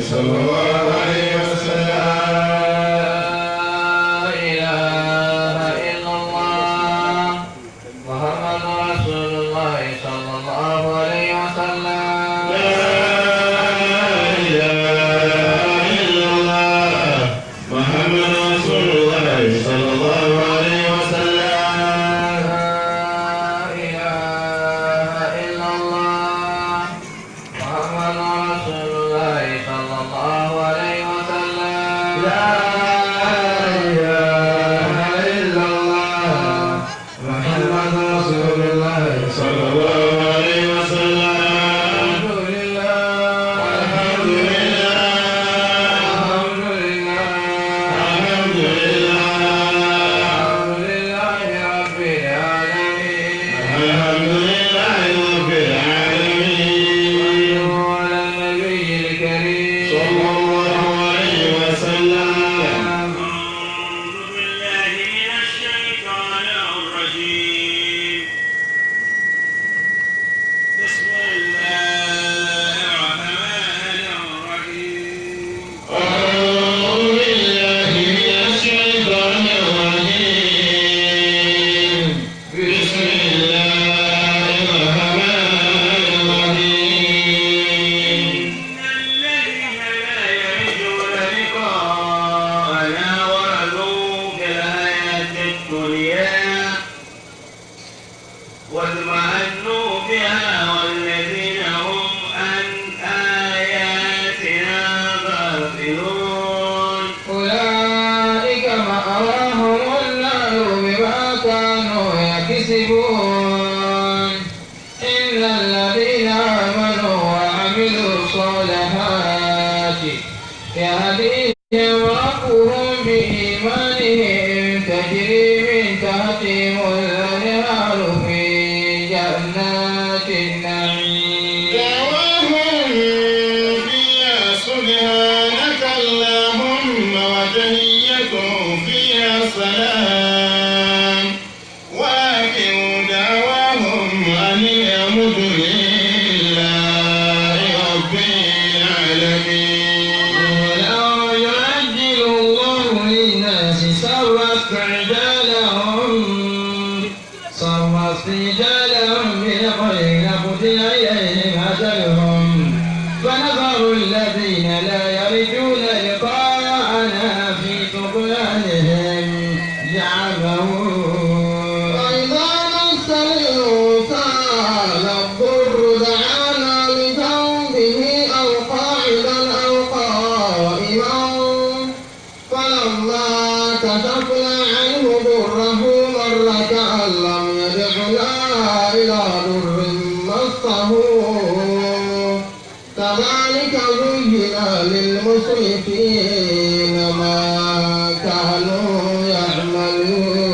صلى الله عليه وسلم. لا إله إلا الله محمد رسول الله صلى الله عليه وسلم. لا إله إلا الله محمد رسول الله صلى الله عليه وسلم. لا إله إلا الله محمد رسول الله صلى الله عليه وسلم. لا إله إلا الله محمد رسول الله صلى الله عليه وسلم. الحمد لله الحمد لله الحمد لله الحمد لله الحمد لله رب العالمين. الحمد لله رب العالمين. وعلى النبي الكريم صلى الله عليه وسلم. أعوذ بالله من الشيطان الرجيم. بسم الله الرحمن الرحيم. أعوذ بالله من الشيطان الرجيم. بسم الله الرحمن الرحيم. إن الذين لا يرجون لقاءنا ورضوا بالحياة الدنيا واطمأنوا بها والذين هم عن آياتنا غافلون أولئك مأواهم النار بما كانوا يكسبون. إن الذين آمنوا وعملوا الصالحات يهديهم ربهم بإيمانهم تجري من تحتهم الأنهار في جنات النعيم. دعواهم فيها سبحانك اللهم وتحيتهم فيها سلام وآخر دعواهم أن الحمد لله رب العالمين. ولو يعجل الله للناس شر استعجالهم بالخير لقضي إليهم أجلهم فنذر الذين لا يرجون لقاءنا في طغيانهم يعمهون. وإذا مس الإنسان الضر دعانا لجنبه أو قاعدا أو قائما فلما كشفنا عنه ضره مر كأن لم يدعنا إلى ضر مسه. كذلك زين للمسرفين ما كانوا يعملون.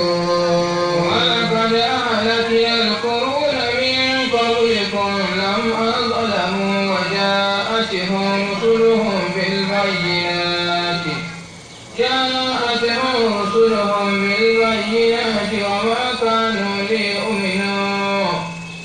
ولقد أهلكنا القرون من قبلكم لما ظلموا وجاءتهم رسلهم بالبينات وما كانوا ليؤمنوا.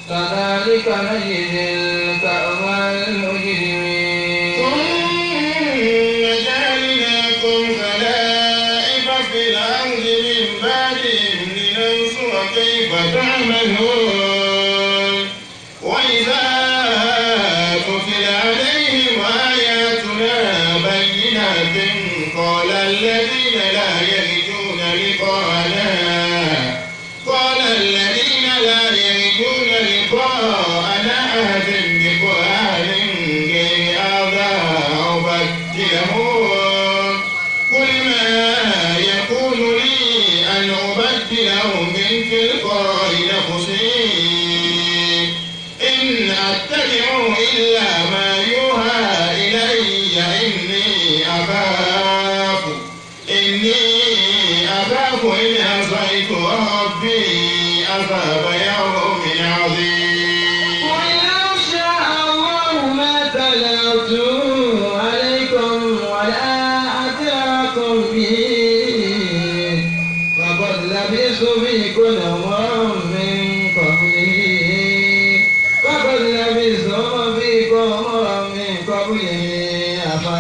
كذلك نجزي القوم المجرمين. ثم جعلناكم خلائف في الأرض من بعدهم لننظر كيف تعملون. وإذا تتلى عليهم آياتنا بينات قال الذين لا يرجون لقاءنا ائت بقرآن غير هذا أو بدله. قل ما يكون لي أن أبدله من تلقاء نفسي إن أتبع إلا ما يوحى إلي إني أخاف إن عصيت ربي عذاب يوم عظيم. ولو شاء الله ما تلوته عليكم ولا أدراكم به فقد لبثت فيكم عمرا من قبله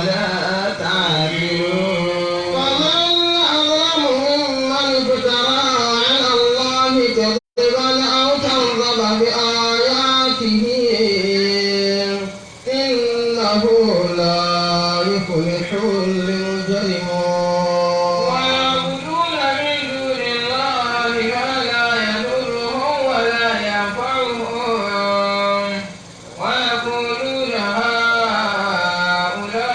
أفلا تعقلون. ومن أظلم ممن افترى على الله كذبا أو كذب بآياته إنه لا يفلح المجرمون. ويعبدون من دون الله ما لا يضرهم ولا ينفعهم ويقولون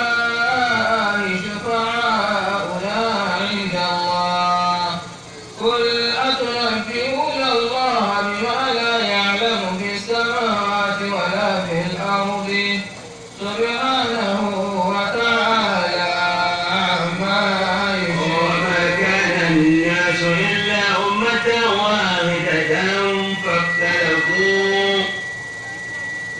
هؤلاء شفعاؤنا عند الله قل أتنبئون الله بما لا يعلم في السماوات ولا في الأرض سبحانه وتعالى عما يشركون. وما كان الناس إلا أمة واحدة فاختلفوا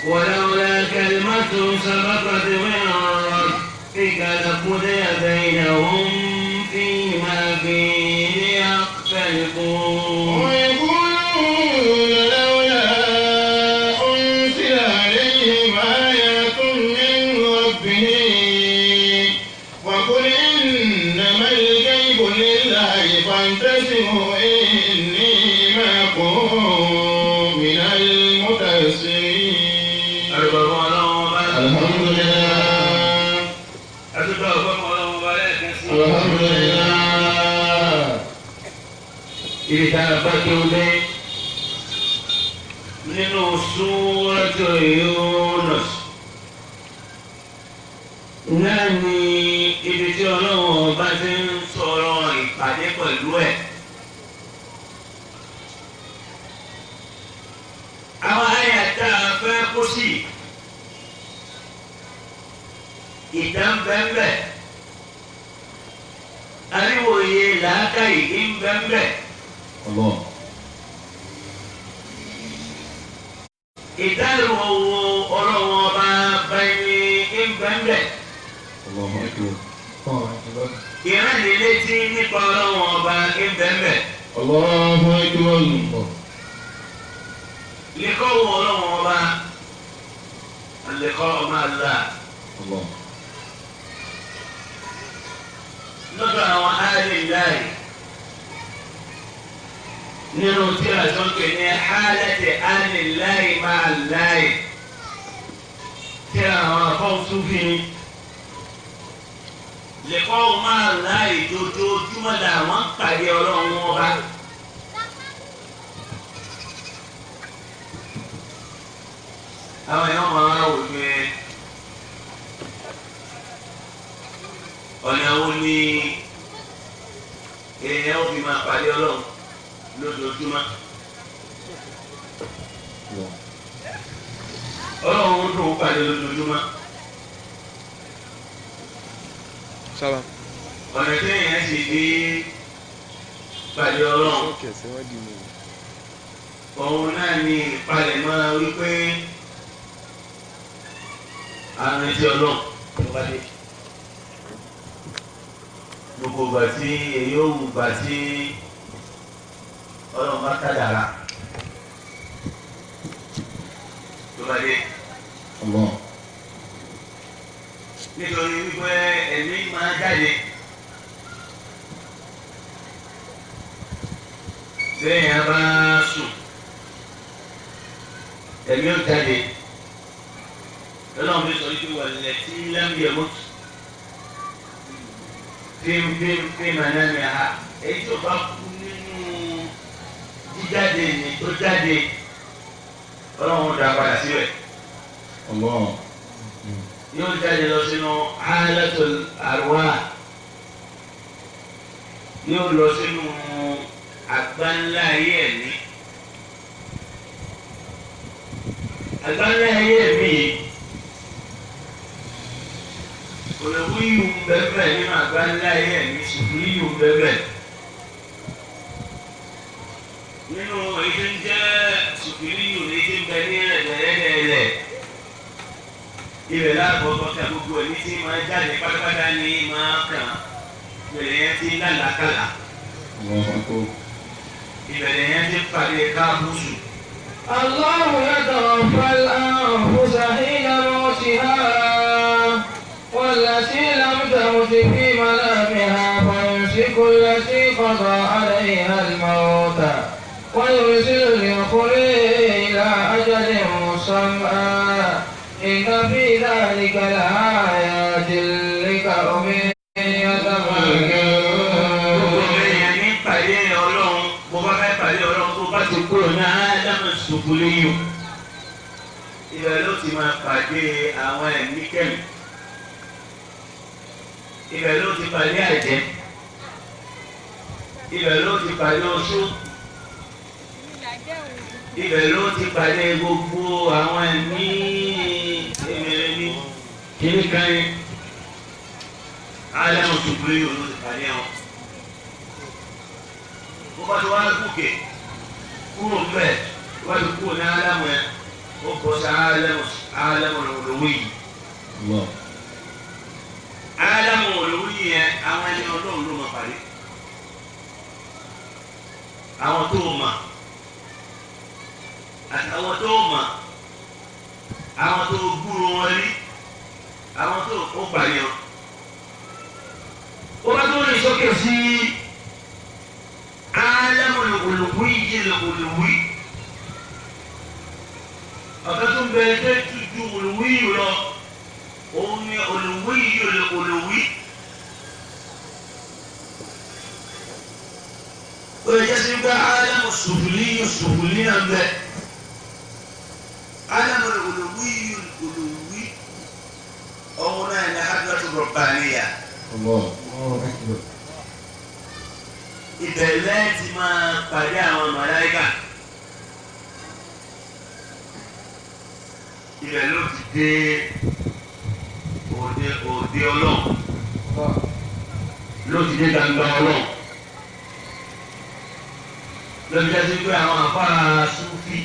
ولولا كلمة سبقت من ربك لقضي بينهم فيما فيه يختلفون. ويقولون لولا أنزل عليه آيات من ربه وقل إنما الغيب لله فانتظروا إني معكم من المنتظرين. Àrùbọ̀ ọlọ́run ọba. الحمد لله. Àtúntò ọ̀gbọ́n ọlọ́run ọba lẹ́ẹ̀kan sí. الحمد لله. Ibi tá a bá tó dé nínú Súratu Yunus náà ni ibi tí ọlọ́run ọba ti ń sọ̀rọ̀ ìpàdé pẹ̀lú ẹ̀. Àwọn àyà tá a fẹ́ kó sí ìtàn bẹ́ẹ̀ àríwòye làákàyè ń bẹ́ẹ̀. الله. Ìdárò wo ọlọ́wọ́n ọba bẹ́ẹ̀ni ń bẹ́ẹ̀. الله أكبر. Ìránnilétí nípa ọlọ́wọ́n ọba ń bẹ́ẹ̀. الله أكبر. Lẹ́kọ́ wo ọlọ́wọ́n ọba lẹ́kọ́ ọmọ àlá الله. lọ́dọ̀ àwọn àlèláì nínú tí a tó ń pè ní hálẹ́tì àlèláì máa láì tí àwọn afọ́súfin lẹ́kọ́ máa láì dojoojúmọ́ làwọn ń pàdé ọlọ́run ọba. Àwọn èèyàn máa wò pé ọ̀nà wo ni èèyàn ó fi máa pàdé ọlọ́run lójoojúmọ́. Ọlọ́run ó dùn ó pàdé lójoojúmọ́. Sábà. Ọ̀nà tí èèyàn sì fi pàdé ọlọ́run Sọ́ọ̀kì ẹ̀sẹ̀ wá di mú. òun náà ni ìpalẹ̀mọ́ wípé àrùn etí ọlọ́run tó bá dé. Gbogbo ìgbà tí èyí ó wù gbà tí ọlọ́run bá kádàrá tó bá dé. Allah. Nítorí wípé ẹ̀mí máa jáde. Bẹ́ẹ̀ni bá sùn, ẹ̀mí ó jáde. Lọ́nà mi sọ wípé wàlẹ̀ tí lámìyẹ̀ mọ́tò. Fíìm ànámi ha. Èyí tó bá kú nínú jíjáde ní tó jáde, Ọlọ́run dá padà síbẹ̀. Allah. Yóò jáde lọ sínú halatul arwah, yóò lọ sínú àgbáńlá ayé ẹ̀mí. Àgbáńlá ayé ẹ̀mí yìí, olówó yìí ń bẹ́ẹ̀ nínú àgbáńlá ayé ẹ̀mí, sùkúrú yìí ń bẹ́ẹ̀ nínú èyí tí ń jẹ́ sùkúrú yìí ní ti ń bẹ ní ẹ̀rẹ̀dẹ̀rẹ̀dẹ̀. Ibẹ̀ láàbọ̀ ọkọ̀ gbogbo ẹ̀mí tí máa jáde pátápátá ní máa kàn ìbẹ̀rẹ̀ yẹn ti lálàákàlà. Allahu akbar. Ìbẹ̀rẹ̀ yẹn ti pàdé káàbùsù. الله يتوفى الأنفس حين موتها والتي والتي لم تمت في منامها فيمسك التي قضى عليها الموت ويرسل الأخرى إلى أجل مسمى إن في ذلك لآيات لقوم يتفكرون. Gbogbo èèyàn ní pàdé Ọlọ́run, bó bá fẹ́ pàdé Ọlọ́run tó bá ti kúrò ní Ádámù ṣubúlé yìí o. Ibẹ̀ ló ti máa pàdé àwọn ẹ̀mí kẹ́mi. Ibẹ̀ ló ti pàdé àjẹ́. Ibẹ̀ ló ti pàdé oṣó. Ibẹ̀ ló ti pàdé gbogbo àwọn ẹ̀mí èmèrè ní kíní kan yẹn. Ádámù ṣubúlé yìí ló ti pàdé wọn. Bó bá ti wá gòkè kúrò mbẹ, bó bá ti kúrò ní Ádámù yẹn, ó bọ́ sí Ádámù Ádámù lòwú yìí. Allah. Ádámù lòwú yìí yẹn, àwọn ẹni Ọlọ́run ló máa pàdé. Àwọn tó mà àtàwọn tó mà, àwọn tó gbúrò wọn rí, àwọn tó ó pàdé wọn. Ó bá tó rìn sókè sí Ádámù lòwú yìí lòwú yìí. Ọ̀gá tó ń bẹ tó ju olùwí yìí lọ, òun ni olùwí yìí olùwí. Ó lè jẹ́ sí pé Ádámù sùfùlí yìí sùfùlí náà ń bẹ. Ádámù olùwí yìí olùwí. Ọ̀hún náà ní Hadratu Rabbaniya. Allah. Ibẹ̀ lẹ́ẹ̀tì máa pàdé àwọn màláíkà. Ibẹ̀ ló ti dé òde òde Ọlọ́run, ló ti dé gbangba Ọlọ́run. Lọ́bi jásí pé àwọn àfáà Súfì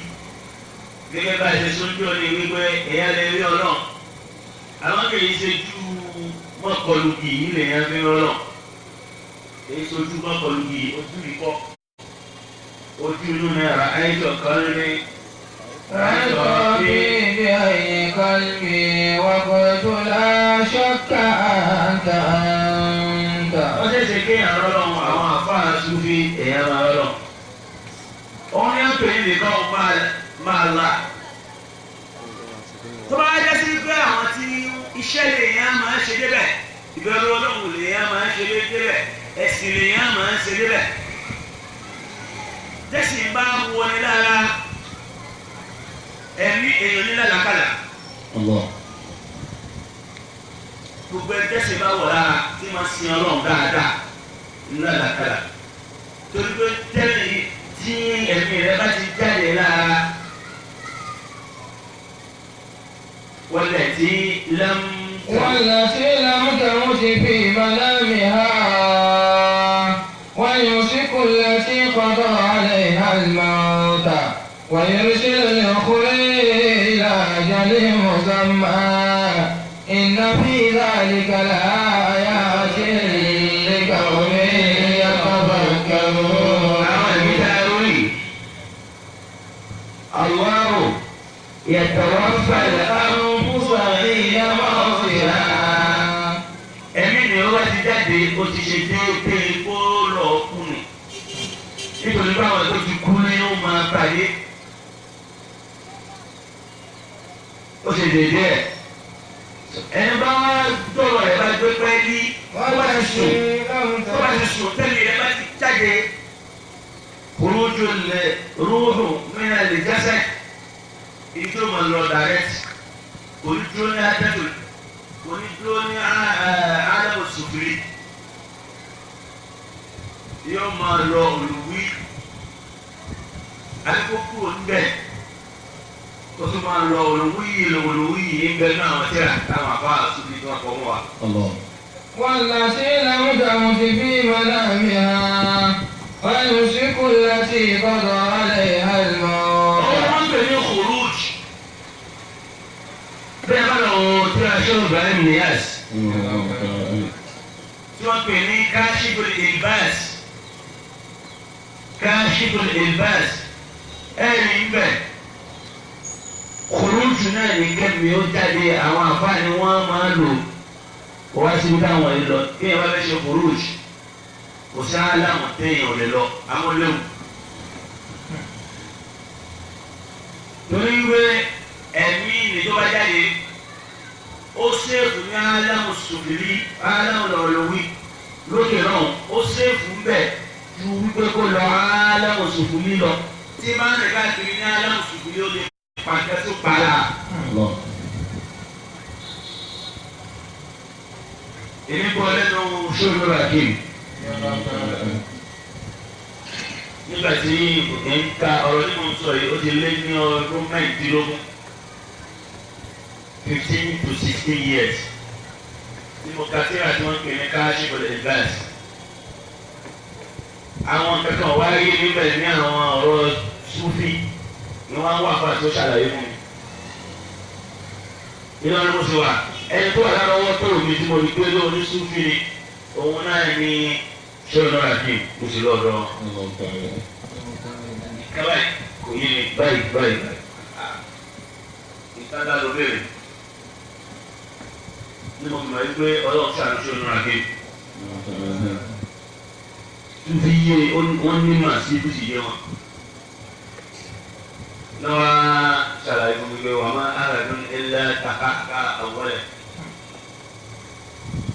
gẹ́gẹ́ bá a ṣe sójú ọ̀nà wípé èèyàn lè rí Ọlọ́run. Àwọn kìí ṣe ju mọ́kànlùkì yìí lèèyàn fi rí Ọlọ́run. Èyí sojú mọ́kànlùkì ojú ìkọ́. Ojú inú náírà ayéjọ kan ní. ربي بعين قلبي وقلت لا شك أنت أنت. Wọ́n ṣẹ̀ṣẹ̀ kéèyàn rọ́lọ́run, àwọn àfáà Súfì èèyàn máa rọ́lọ́run. Òun ni wọ́n pè ní nìkan máa la. Tó bá jẹ́ sí pé àwọn tí iṣẹ́ lèèyàn máa ń ṣe débẹ̀, ìbẹ̀rù Ọlọ́run lèèyàn máa ń ṣe débẹ̀, ẹ̀sìn lèèyàn máa ń ṣe débẹ̀. Tẹ̀sìn bá wọni lára, ẹ̀mí èèyàn ní làlákàlà. Allah. Gbogbo ẹni tẹ̀sìn bá wọ̀ lára tí máa sin Ọlọ́run dáadáa ní làlákàlà. Torí pé tẹ́lẹ̀ yìí tí ẹ̀mí rẹ bá ti jáde lára wọlé tí lẹ́m. والتي لم تمت في منامها ويمسك التي قضى عليها الموت ويرسل الأخرى إلى أجل مسمى إن في ذلك لآيات لقوم يتفكرون. Àwọn ẹ̀mí tá a rí Allahu yatawaffa al-anfusa hina mawtiha. Ẹ̀mí ni ó bá ti jáde, ó ti ṣe déédéé kó lọ kú ni. Nítorí báwọn tó ti kú ní ó máa pàdé. Ó ṣe déédéé ẹ̀. Ẹni bá wá dọ̀rọ̀ ẹ̀ bá gbé pẹ́ẹ́lí, tó bá ti sùn, tó bá ti sùn tẹ́lẹ̀ ẹ̀ bá ti jáde. Khuruju ruhu min al-jasad. Èyí tó máa lọ direct. Kò ní dúró ní Ádámù, kò ní dúró ní Ádámù sùfìrí. Yóò máa lọ olùwí. Àbíkó kúrò níbẹ̀. Kó tó máa lọ olùwí yìí olùwí yìí ń bẹ náà àwọn tíra táwọn àbá sùfìrí tó wà pọ̀ mọ́ wa. Allah. والتي لم تمت في منامها ويمسك التي قضى عليها الموت. Ọwọ́ wọn ń pè ní khuruj. Bẹ́ẹ̀ bá lọ wo tíra Sheikh Ibrahim Niyas tí wọ́n pè ní Kashiful Ilbas. Kashiful Ilbas ẹ̀rí ń bẹ̀. Khuruj náà ní kẹ́mi ó jáde, àwọn àfáàní wọ́n máa lò. Kò wá síbi táwọn yìí lọ bí ẹ bá fẹ́ ṣe kúrúùj kò sí aláwọ̀ téèyàn ò lè lọ amúléwu. Torí wé ẹ̀mí ni tó bá jáde ó ṣèfù ní aláwọ̀ sùfìrí aláwọ̀ lọ́lọ́wí lókè náà ó ṣèfù ń bẹ̀ ju wípé kó lọ aláwọ̀ sùfìrí lọ tí máa ń rìn káàkiri ní aláwọ̀ sùfìrí ó lè pàṣẹ tó para. Allah. Èmi bọ́ lẹ́nu ṣòro rakim nígbà tí ń ka ọ̀rọ̀ tí mo ń sọ yìí ó ti lé ní ọdún mẹ́rìndínlógún 15 to 16 years tí mo ka síra tí wọ́n ń pè ní káàṣì for the advance. Àwọn kankan wá rí níbẹ̀ ní àwọn ọ̀rọ̀ Súfì ni wọ́n á wà fún àti ó ṣàlàyé fún mi. Iná ni mo sì wà ẹni tó wà lára ọwọ́ tó mi tí mo rí pé lóun ní Súfì ni òun náà ní ṣé o náà kí mo sì lọ́dọ̀ Allah ta'ala. kaba kò yé mi báyìí báyìí báyìí nǹkan dá ló béèrè ní mo mọ̀ wípé ọlọ́run ṣàánú ṣé o náà kí Allah ta'ala. tún fi yé wọ́n ní mà sí bó sì yé wọn. Lọ́wọ́ ṣàlàyé fún mi pé wàá má àràdún ilẹ̀ kàkàkà àwọlẹ̀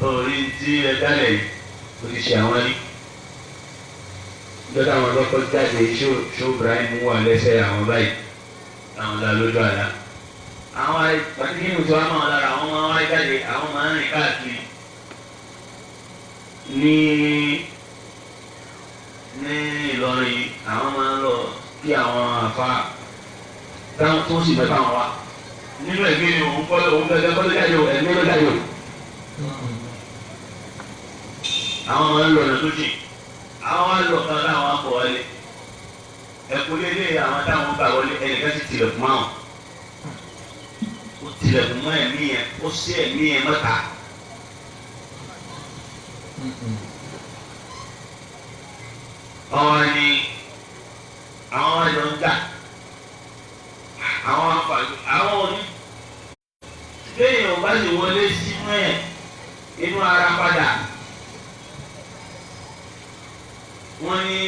lórí tí ẹ dálẹ̀ yìí ó ti ṣe àwọn rí. Lọ́dọ̀ àwọn ọlọ́kọ̀ jáde ṣó Ibrahim wà lẹ́sẹ̀ àwọn báyìí àwọn là lójú àlá. Àwọn pàtíkì tó wá máa lára àwọn máa wá jáde àwọn máa ń rìn káàkiri ní ní Ìlọrin yìí àwọn máa ń lọ kí àwọn àfa táwọn tó sì mẹ́fà wọn wá. Nínú ẹ̀mí ni òun kọ́ òun gẹ́gẹ́ kọ́ ló jáde o ẹ̀mí ló jáde o. Àwọn máa ń lọ ọ̀nà tó jìn àwọn máa ń lọ kan láwọn akọ wọlé ẹ̀kú lélẹ̀ àwọn táwọn gbà wọlé ẹnìkan sì tilẹ̀kùn mọ́ àwọn ó tilẹ̀kùn mọ́ ẹ̀mí yẹn ó sí ẹ̀mí yẹn mọ́ta. Àwọn ni àwọn àjọ ń gbà àwọn afàjọ àwọn òní téèyàn bá sì wọlé sínú ẹ̀ inú ara padà wọ́n ní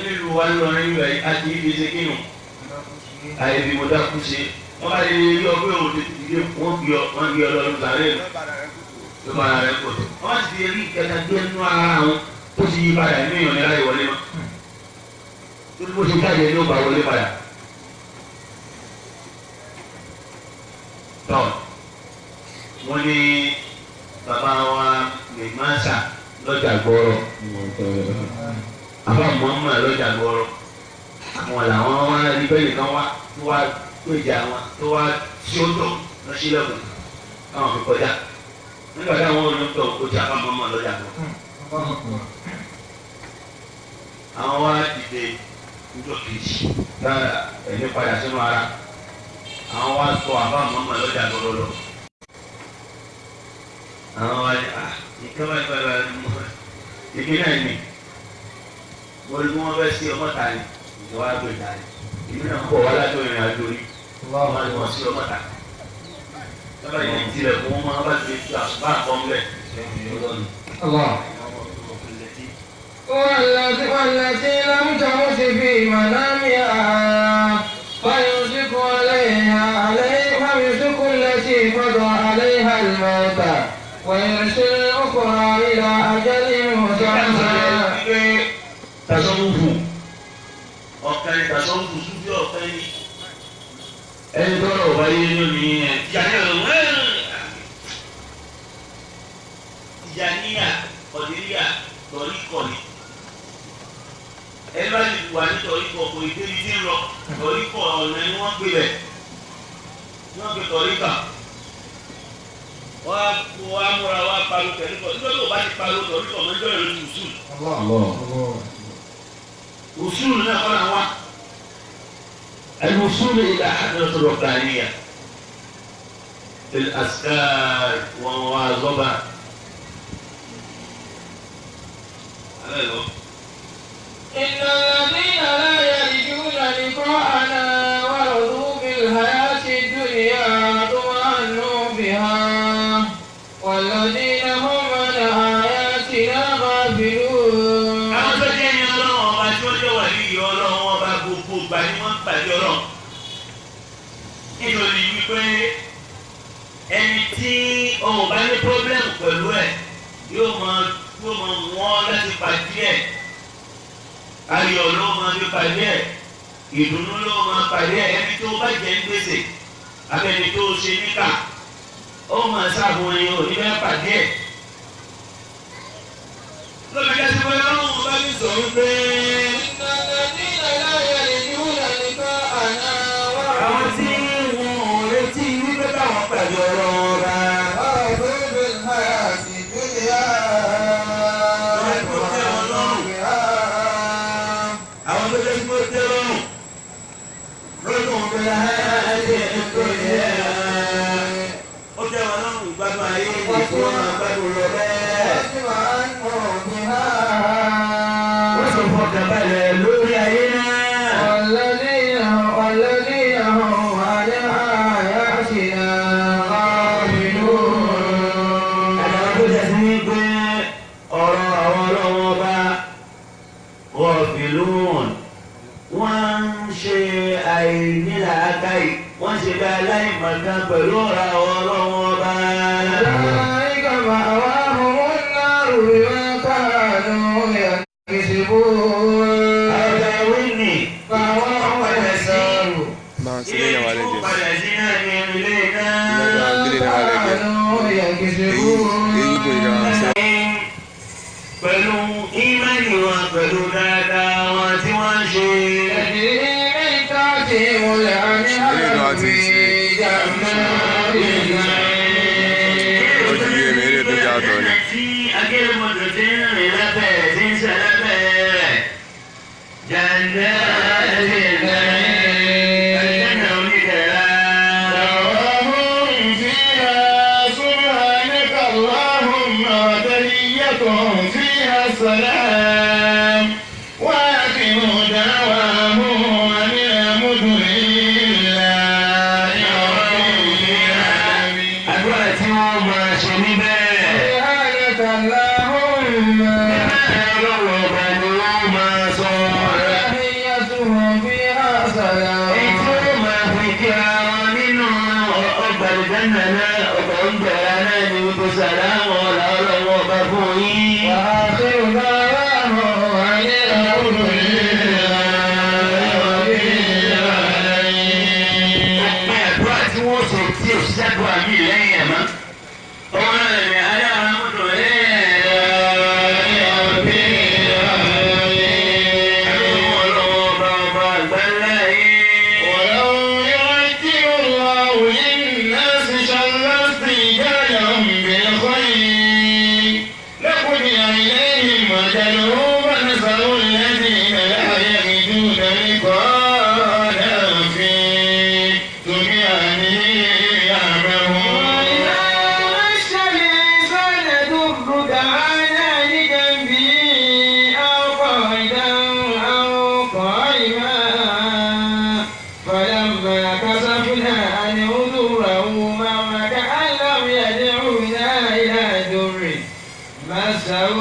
nílùú wa lọrin rẹ̀ àti ibi ṣe kínú àìbí mo dákú ṣe wọ́n bá lè rí ọgbẹ́ òun ti ti wọ́n gbé ọ wọ́n gbé ọ lọ́dún sàré ló bá rẹ̀ kò tó wọ́n sì ti rí ìkẹta gbé nínú ara wọn tó ti yí padà ní ìyọ̀nì láyé wọlé mọ́ torí bó ṣe jáde ní ó bá wọlé padà. Tọ́ wọ́n ní bàbá wa mèmásà lọ́jà gbọ́rọ̀ Allah ta'ala. àbá Muhammad lọ́jà gbọ́rọ̀ àwọn làwọn wá rí bẹ́ẹ̀ nìkan wá tó wá péjà wọn tó wá tí ó tọ̀ lọ sí lẹ́kùn káwọn fi kọjá nígbà táwọn olùtọ̀ kò tí àbá Muhammad lọ́jà gbọ́rọ̀ àwọn wá dìde níjọ́ kejì tá ẹ̀mí padà sínú ara àwọn wá sọ àbá Muhammad lọ́jà gbọ́rọ̀ lọ àwọn wá ní ah nǹkan báyìí báyìí báyìí mo fẹ́ ìpínlẹ̀ mi mo rí bí wọ́n fẹ́ sí ọmọ ta ni ìjọba gbé ta ni ìlú náà ń bọ̀ wá lájọ ìrìn àjò yìí wọ́n máa ní wọ́n sí ọmọ ta lọ́ba yẹn tilẹ̀ fún wọn máa bá ti fi àṣùbà àkọ́ńbẹ̀ الله والتي لم تمت في منامها فيمسك عليها فيمسك التي قضى عليها الموت ويرسل الأخرى إلى أجل مسمى. Tasọ́wùfù ọ̀kan ni tasọ́wùfù súnfì ọ̀kan ni ẹni tọ́lọ̀ ọ̀bá yé lónìí ẹ̀ Tìjàníyà Kọ̀dìríyà tọ̀ríkọ̀ ni ẹni bá ti wà ní tọ̀ríkọ̀ kò ì débi tí ń lọ tọ̀ríkọ̀ ọ̀nà ni wọ́n pè bẹ̀ ni wọ́n pè tọ̀ríkà wọ́n á kó wọ́n á múra wọ́n á pariwo tẹ̀ríkọ̀ nígbà tó o bá ti pariwo tọ̀ríkọ̀ mọ́jọ́ ìrìn lùsùn Allah. وصول نقرا واحد الوصول الى حضره الربانيه بالاذكار والمواظبه هذا إن الذين لا يرجون لقاءنا ورضوا بالحياة الدنيا واطمأنوا بها والذين pàdé ọlọ́run. Nítorí wípé ẹni tí òun bá ní pọ́blẹ́mù pẹ̀lú ẹ̀ yóò máa wọ́n láti pàdé ẹ̀. Ayọ̀ ló máa fi pàdé ẹ̀, ìdùnnú ló máa pàdé ẹ̀. Ẹni tó bá jẹ́ ń gbèsè abẹ́ni tó ṣe níkà ó máa sáàbùn ẹyin òní bẹ́ẹ̀ pàdé ẹ̀. Lóbi jásí pé ọlọ́run bá mi sọ wípé àwọn tí wọn ò retí wípé káwọn pàdé ọlọ́run ọba. Àwọn tó jẹ́ pé ó tẹ́ lọ́rùn lọ́dún bẹ́ẹ̀ ayé ètò yẹn. Ó tẹ́ wọn lọ́rùn ìgbádùn ayé ìfowópamọ́ gbádùn lọ bẹ́ẹ̀. Wọ́n sì fọkàn balẹ̀ lórí ayé náà. والذين هم عن آياتنا غافلون. Àtàwọn tó jẹ́ sí wípé ọ̀rọ̀ àwọn ọlọ́wọ́ bá gọ̀ọ̀fìlún. Wọ́n ń ṣe àìnílàákàyè, wọ́n ṣe bí aláìmọ̀kan pẹ̀lú ọ̀rọ̀ àwọn ọlọ́wọ́ bá. أولئك مأواهم النار بما كانوا يكسبون. Àwọn wíìnì مأواهم النار Báwọn sí ilé lẹ́yìn wa tí wọ́n lẹ́jẹ̀. padà sí náà ní ilé náà. Ilé náà lẹ́jẹ̀. كانوا Èyí يكسبون. èyí kò yẹ ká sọ. Pẹ̀lú ìmánì wọn pẹ̀lú dáadáa wọn tí wọ́n ń ṣe. تجري من تحتهم الأنهار في جنات النعيم. Ó ti yé mi, eré tó jẹ́ àtọ̀ ni. Tí akérèmọdò ti ń rìn lábẹ́ rẹ̀ tí ń sẹ́ lábẹ́ rẹ̀. Jannati na'im. Àlùjánnà onídẹ̀ra. دعواهم فيها سبحانك اللهم وتحيتهم فيها السلام وآخر دعواهم أن الحمد لله رب العالمين. Àdúrà tí wọ́n máa ṣe níbẹ̀. سبحانك اللهم Bẹ́ẹ̀ ọlọ́run ọba ni wọ́n máa sọ. وتحيتهم فيها سلام. Èyí tí wọ́n máa fi kíra wọn nínú ọgbà àlùjánnà náà, ọgbà oúnjẹ náà ni wípé sàlámù ọ̀là ọlọ́run ọba fún yín. وآخر دعواهم أن الحمد لله رب العالمين. Ọ̀pẹ àdúrà tí wọ́n sọ tí ò ṣàdúrà mí lẹ́yìn ẹ̀ mọ́. Ọmọ rẹ̀ ní aláàmúdò ولو يعجل الله للناس شر استعجالهم بالخير لقضي إليهم أجلهم فنذر الذين لا يجدون لقاءنا في طغيانهم يعمهون. وإذا مس الإنسان ضر دعانا لجنبه أو قاعدا أو قائما فلما كشفنا عنه ضره مر كأن لم يدعنا إلى ضر مسه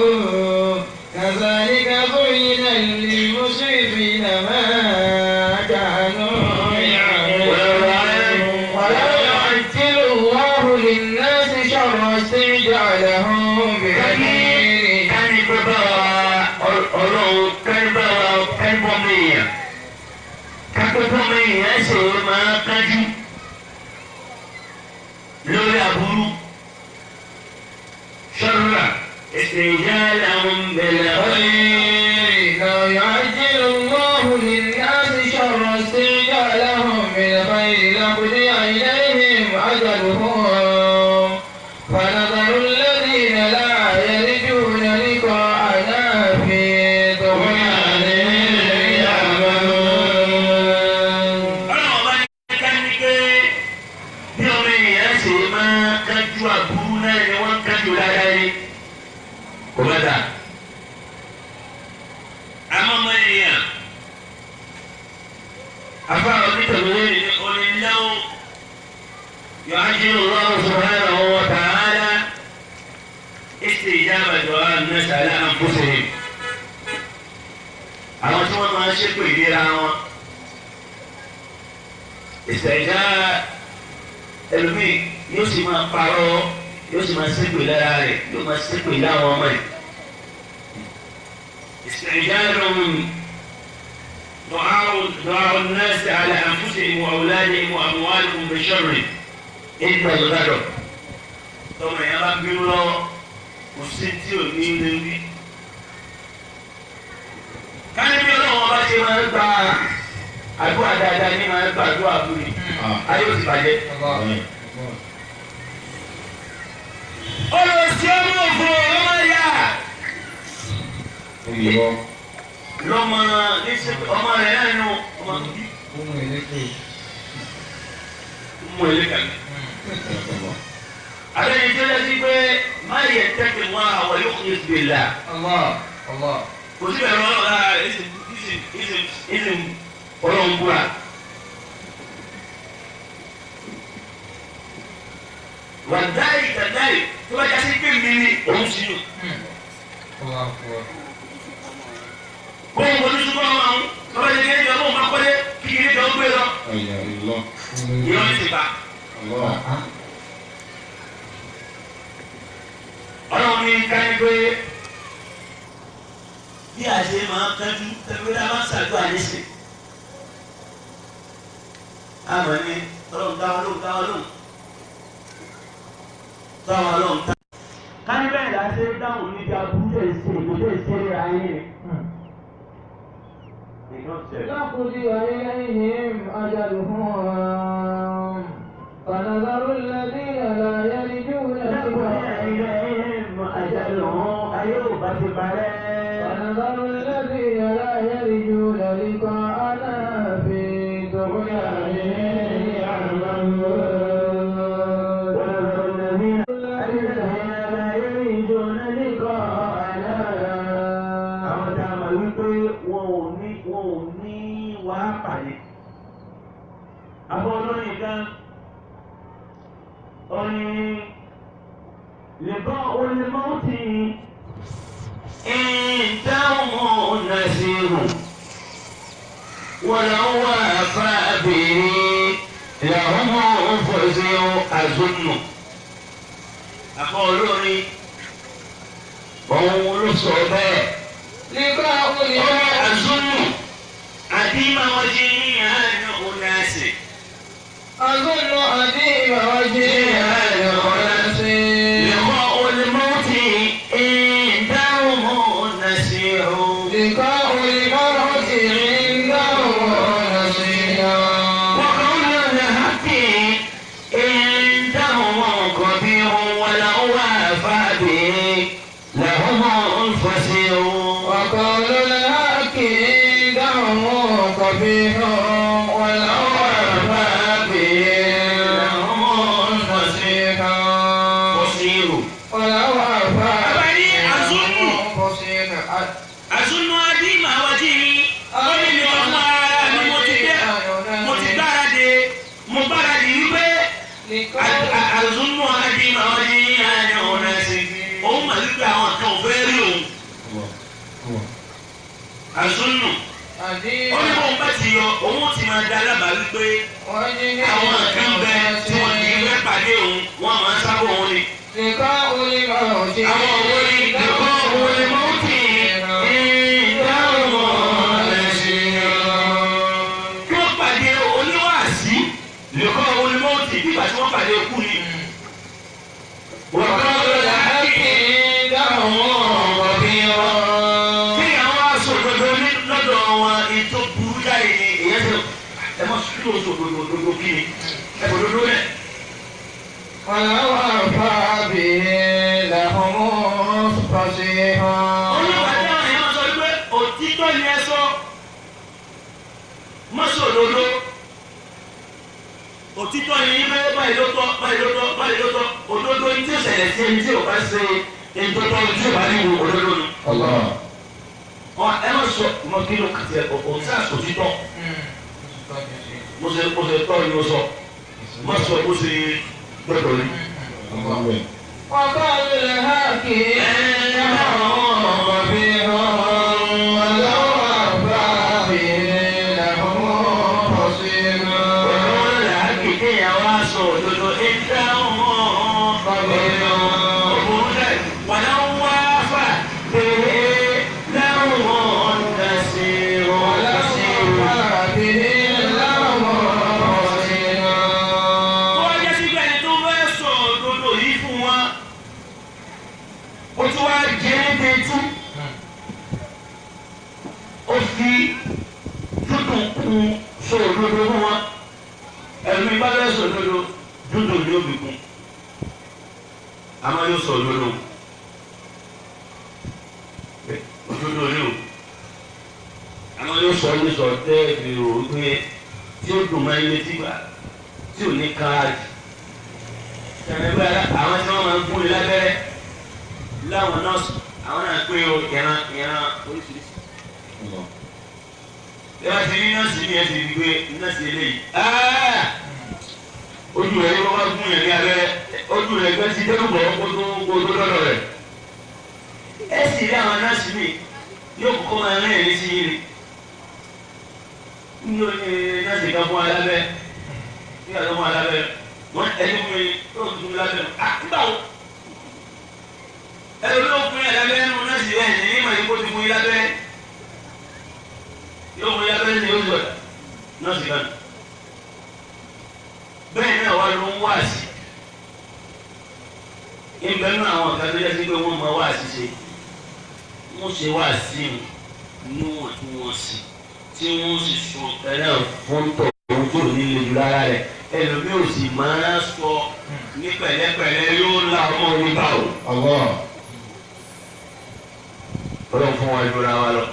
كذلك زين للمسرفين ما كانوا يعملون. ولو يعجل الله للناس شر استعجالهم بالخير. Kání pé báwa ọlọ́run kání báwa kání bọ́ mi èèyàn. Kápẹ́ bọ́ mi èèyàn ṣe máa kájú lórí aburú. Ṣọ́ra ètò ìjà làwọn bẹ̀rẹ̀ ọ̀rẹ́. لو يعجل الله للناس شر استعجالهم بالخير لقضي إليهم أجلهم فنذر الذين لا يرجون لقاءنا في طغيانهم يعمهون. Ọlọ́run bá ní ká ní pé bí ọmọ èèyàn ṣe máa kájú aburú náà ni wọ́n ń kájú dáadáa ni. Kò bá dà. Àmọ́ ọmọ èèyàn afa onítọ̀lóyè ní onílẹ́wọ̀ yu'ajjilu Allahu subhanahu wa ta'ala istijaba du'a an-nas ala anfusihim. Àwọn tí wọ́n máa ń ṣépè ìlera wọn. Ìṣẹ̀dá ẹlòmíì yóò sì máa parọ́, yóò sì máa ṣépè lára rẹ̀, yóò máa ṣépè láwọn ọmọ rẹ̀. Ìṣẹ̀dá lòun دعاء الناس على أنفسهم وأولادهم وأموالهم بشر إلا الغدر. Tọ́mọ yẹn bá bínú lọ́wọ́, kò sí tí ò ní ilé wí. Káníbi ọlọ́wọ́ bá ṣe máa ń gba àdúrà dáadáa ní máa ń gba àdúrà fún mi. Ayé ò sì bàjẹ́. Olùsí ọmọ òfò ọmọ yá. Lọ́mọ ní ọmọ rẹ̀ náà nù ọmọ tó bí. Mú ilé kàmí. Abẹ́ni tó yẹ sí pé má yẹ tẹ́kì wọn àwọn yóò kún ìsìnkú ìlà. Kò sí bẹ̀rù ọlọ́run lára rẹ̀ ìsìn ọlọ́run búra. Wà dáì tàdáì tó bá jásí pé mi ni òun sì yù. Bóun kò ní súnmọ́ ọmọ àwọn tó bá jẹ́ kí ẹjọ́ bóun bá kọ́lé kí kí ẹjọ́ ń gbé lọ. Ìrọ̀ ní ti bá. Ọlọ́run ní ká ní pé bí a ṣe máa ń kánjú tẹ́lifí dá máa ń ṣàdúrà níṣẹ́. Àmọ́ ní ọlọ́run dáwọ́ lóhùn dáwọ́ lóhùn dáwọ́ lóhùn. Ká ní bẹ́ẹ̀ la ṣe ń dáhùn níbi aburú tẹ̀ ṣe èkó tẹ̀ ṣe é ra yín ni. لقضي إليهم أجلهم فنذر الذين لا يرجون لقضي إليهم أجلهم فنذر الذين لا يرجون لقاءنا في طغيانهم يعمهون. ونذر الذين لا يرجون لقاءنا. Àwọn tá a mọ̀ wípé wọn ò ní wàá pàdé. Àbọ̀ olórin kan orin lèbọ́ olèmọ́tì ìdáhùn nàṣírù wọ́n wà fábìrì làwọn fòṣe àzùnù. Àbọ̀ olórin òun ló sọ bẹ́ẹ̀. لقاء Ọmọ àzùnù àdìmáwọ́jì ní àná ònàṣì. أظن أديم وجهها الخلاص. لقاء الموت عندهم نسيع. لقاء الموت عندهم نصير. وقول الحق عندهم قبيح ولو وافى به لهم الفسيح. وقول الحق عندهم قبيح ولو وفى به لهم الفسيح. فصيح. فصيح. ولو وفى أبني أظن. فصيح. Àzúnú adímà wájú mi, ó ní mi ọmọ ara mi mo ti dé, mo ti gbáradì, mo gbáradì wípé àzúnú adímà wájú mi àná ọ̀nà ẹ̀sìn. Òun mà wípé àwọn kan ò fẹ́ rí òun. Àzúnú. Ó ní bóun bá ti yọ, òun ti máa da alábàá wípé àwọn kan bẹ tí wọ́n kì í fẹ́ pàdé òun, wọ́n máa ń sábọ̀ òun ni. لقاء الموت Àwọn òun ni ẹ̀kọ́ òun ni mọ́tì ìdáhùn ẹ̀sìn. Kí wọ́n pàdé oníwàásí lẹ́kọ́ onímọ̀tì nígbà tí wọ́n pàdé ikú ni. Wọ́n kọ́ lọ́la kí kí àwọn aṣọ òdodo ní lọ́dọ̀ wọn ètò burú jáde ni èyàn ṣe ẹ mọ kí ló sọ òdodo òdodo kí ni ẹ kò dodo rẹ. ولو أوفى به لهم فصيح. Olúwa tí àwọn èèyàn sọ wípé òtítọ́ ni ẹ sọ mọ́sọ̀ òdodo òtítọ́ ni yín bẹ́ẹ̀ báyìí ló tọ́ báyìí ló tọ́ báyìí ló tọ́ òdodo ní tí ó ṣẹlẹ̀ sí ẹni tí ò bá ṣe ẹni tó tọ́ tí ò bá ní wo òdodo ni. Ọ ẹ má sọ mọ kí ló kàtí ẹ òun sáà sọ òtítọ́ mo ṣe mo ṣe tọ́ ni mo sọ má sọ bó ṣe gbọ́dọ̀ ni. وقال الحق إنهم قبيح ولو أوفى به لهم فصيح. Ó tún wá jẹ́ ní tú. Ó fi dúdùn kún sóòdodo fún wọn. Ẹ̀mí bá fẹ́ sòdodo, dúdùn ni ó fi kún. Àmọ́ yóò sọ òdodo. Òdodo ni o. Àmọ́ yóò sọ ní sọ tẹ́ fi rò ó pé tí ó dùn máa ń létí gbà tí ò ní káàdì. Ẹ̀mẹ́gbẹ́ àwọn tí wọ́n máa ń gún ni lábẹ́rẹ́ láwọn nọ́ọ̀sì àwọn náà pé o ìran ìran oríṣiríṣi. Bí wọ́n ti rí nọ́ọ̀sì ní ẹ̀sìn rí pé nọ́ọ̀sì eléyìí. Ojú rẹ̀ ni wọ́n bá gún yẹn ní abẹ́rẹ́ ojú rẹ̀ gbẹ́ ti dẹ́rùbọ̀ kó tó kó tó lọ́dọ̀ rẹ̀. Ẹ sì rí àwọn nọ́ọ̀sì mi yóò kókó máa rìn ẹ̀rín sí yín ni. Ní o ní nọ́ọ̀sì kan fún alábẹ́ nígbà tó fún alábẹ́ wọ́n ẹni fún mi tó ń tún lábẹ́ à nígbà wo. Ẹni ló fún yẹn lábẹ́ nínú nọ́ọ̀sì yẹn ní ìmọ̀ yìí kó ti fún yín lábẹ́ yóò fún yín lábẹ́ ní oṣù ọ̀dà nọ́ọ̀sì kan. Bẹ́ẹ̀ náà wá ló ń wá sí. Ìbẹ́ náà àwọn kan tó yẹ sí pé wọ́n máa wá sí ṣe. Wọ́n ṣe wá sí níwọ̀n tí wọ́n sì tí wọ́n sì sọ ẹ̀rọ fún tọ̀hún tó ní lè jù lára rẹ̀. Ẹlòmíì ò sì máa sọ ní pẹ̀lẹ́pẹ̀lẹ́ yóò la ọmọ oníbà o. Ọlọ́run fún wa jura wa lọ.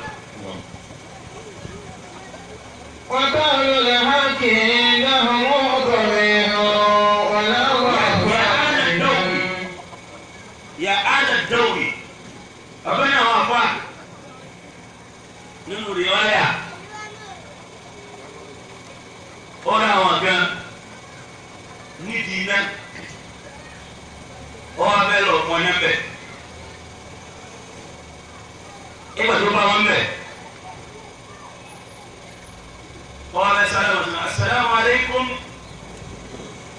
وقول الحق إنهم قبيح ولو Yà á lè dọ̀wì. Bàbá náà wà fà nínú rìọ́yà. Ó rà àwọn kan nídìí iná. Ó wá bẹ́ẹ̀ lọ fún ọ bẹ̀. Ìgbà tó bá wọn bẹ̀. Ó wá bẹ́ẹ̀ sáré wọn sọ, Asalaamu alaikum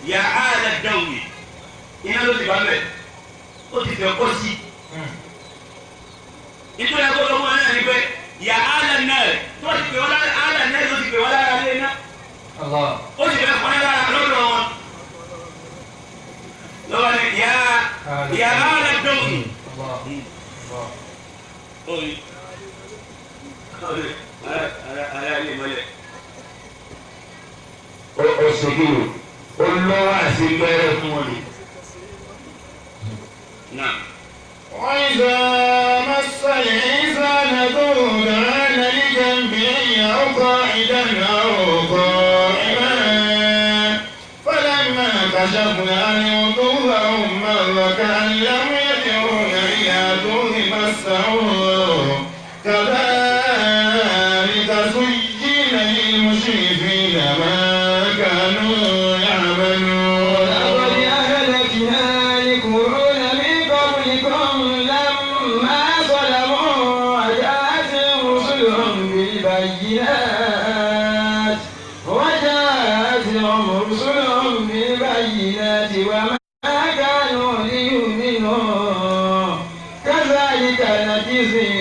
yà á lè dọ̀wì. Iná ló ti bá bẹ̀. Ó ti fẹ́ kọ́ sí. Nítorí agbọ́dọ̀ fún wa náà ni pé yà á lè náà tó ti pè wọ́n lára á lè náà ló ti pè wọ́n lára lé náà. Ó sì fẹ́ kọ́ lára lọ́dọ̀ wọn. Lọ́wọ́ ni yà yà á lè dọ̀wì. Oyi ara ilé mọ́lẹ̀. Ó ṣe kí o, ó lọ́wọ́ àti gbẹ́rẹ́ fún wọn ni. Náà. وإذا مس الإنسان ضر دعانا لجنبه أو قاعدا أو قائما فلما كشفنا عنه ضره مر كأن لم يدعونا إلى ضر مسه كذلك زين للمسرفين ما كانوا يعملون. ولقد أهلكنا القرون من قبلكم لما ظلموا وجاءتهم رسلهم بالبينات وجاءتهم رسلهم بالبينات وما كانوا ليؤمنوا كذلك نجزي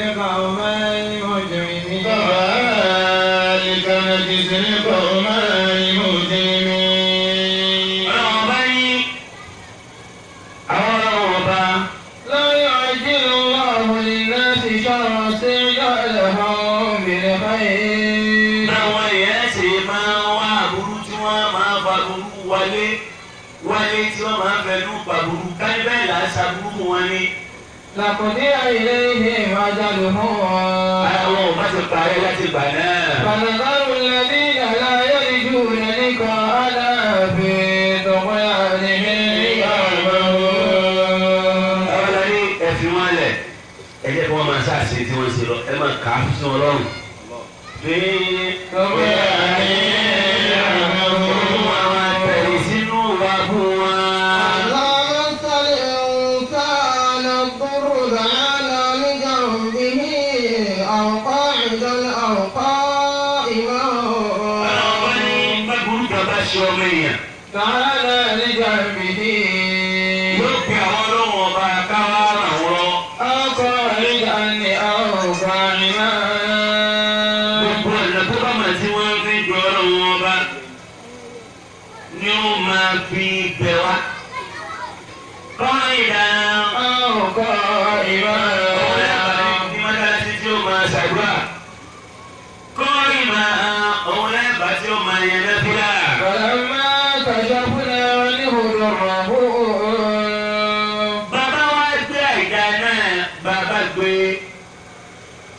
القوم المجرمين. كذلك نجزي القوم المجرمين. Ọlọ́run ọba ní àwọn ọlọ́run ọba لا يعجل الله للناس شر استعجالهم بالخير. báwọn èèyàn ṣe máa wá àbúrú tí wọ́n máa fa burú wálé wálé tí wọ́n máa fẹnu pa burú káyọ̀ là ń ṣàbúrú fún wọn ní. لقضي إليهم أجلهم. Àwọn ò bá ti parẹ́ láti gbà náà. فنذر الذين لا يرجون لقاءنا في طغيانهم يعمهون. Àwọn ọlọ́run ní ẹ fi wọn lẹ̀ ẹ jẹ́ kí wọ́n máa ṣàṣe tí wọ́n ṣe lọ ẹ máa kà á fún wọn lọ́rùn. Bí wọ́n máa tẹ̀lé sínú wa fún wọn. إذا مس الإنسان الضر دعانا لجنبه أو قاعدا أو قائما. Ọlọ́run bá ní bá burú kan bá ṣe ọmọ èèyàn. دعانا لجنبه Yóò pe àwọn ọlọ́run ọba káwá ràn wọ́n lọ. أو قاعدا أو قائما. Gbogbo ọ̀nà tó bá mà tí wọ́n fi jọ ọlọ́run ọba ni ó máa fi bẹ̀ wá. Kọ́ ìdá أو Bàbá gbé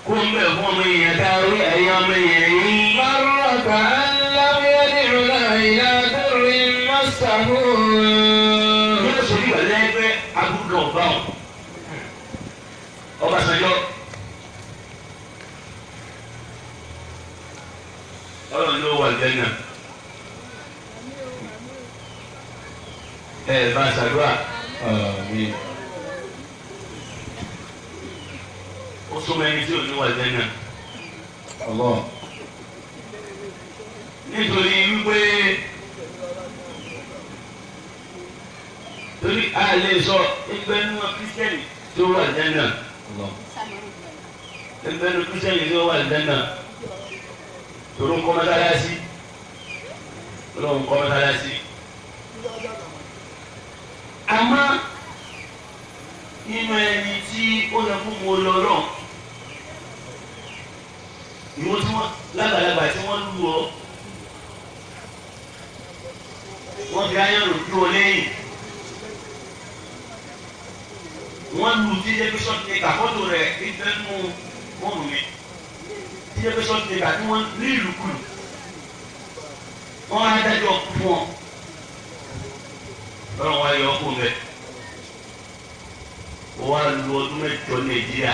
kó ń bẹ̀ fún ọmọ èèyàn tá a rí ẹ̀yìn ọmọ èèyàn yìí. مر كأن لم يدعنا إلى ضر مسه. Yóò ṣe bí ìgbàlẹ́ pé aburú kan ò bá wọn. Ọbásanjọ́ Ọlọ́run ló wà lẹ́nà. Ẹ bá ṣàdúrà. Àmín. Ó súnmọ́ ẹni tí ò ní wà lẹ́nà. Allah. Nítorí wípé torí a lè sọ ẹgbẹ́ nínú kírísítẹ́nì tó wà lẹ́nà. Allah. Ẹgbẹ́ nínú kírísítẹ́nì tó wà lẹ́nà. Torí ń kọ́ mọ́sálásí. Ọlọ́run kọ́ mọ́sálásí. Àmọ́ nínú ẹni tí ó yẹ kó mo lọ lọ ìwọ tí wọ́n lágbàlagbà tí wọ́n lù ọ́ wọ́n fi ayọ̀rò dúró ọ lẹ́yìn wọ́n lù tíjẹ́ pé ṣọ́ọ̀tì ní kàfọ́tò rẹ̀ níbẹ̀ nù fóònù mi tíjẹ́ pé ṣọ́ọ̀tì ní kà tí wọ́n ní ìlúkulù wọ́n á dájọ́ fún ọ lọ́rọ̀ wá yọ ọkùnrin rẹ̀ wọ́n á lu ọdún mẹ́jọ Nàìjíríà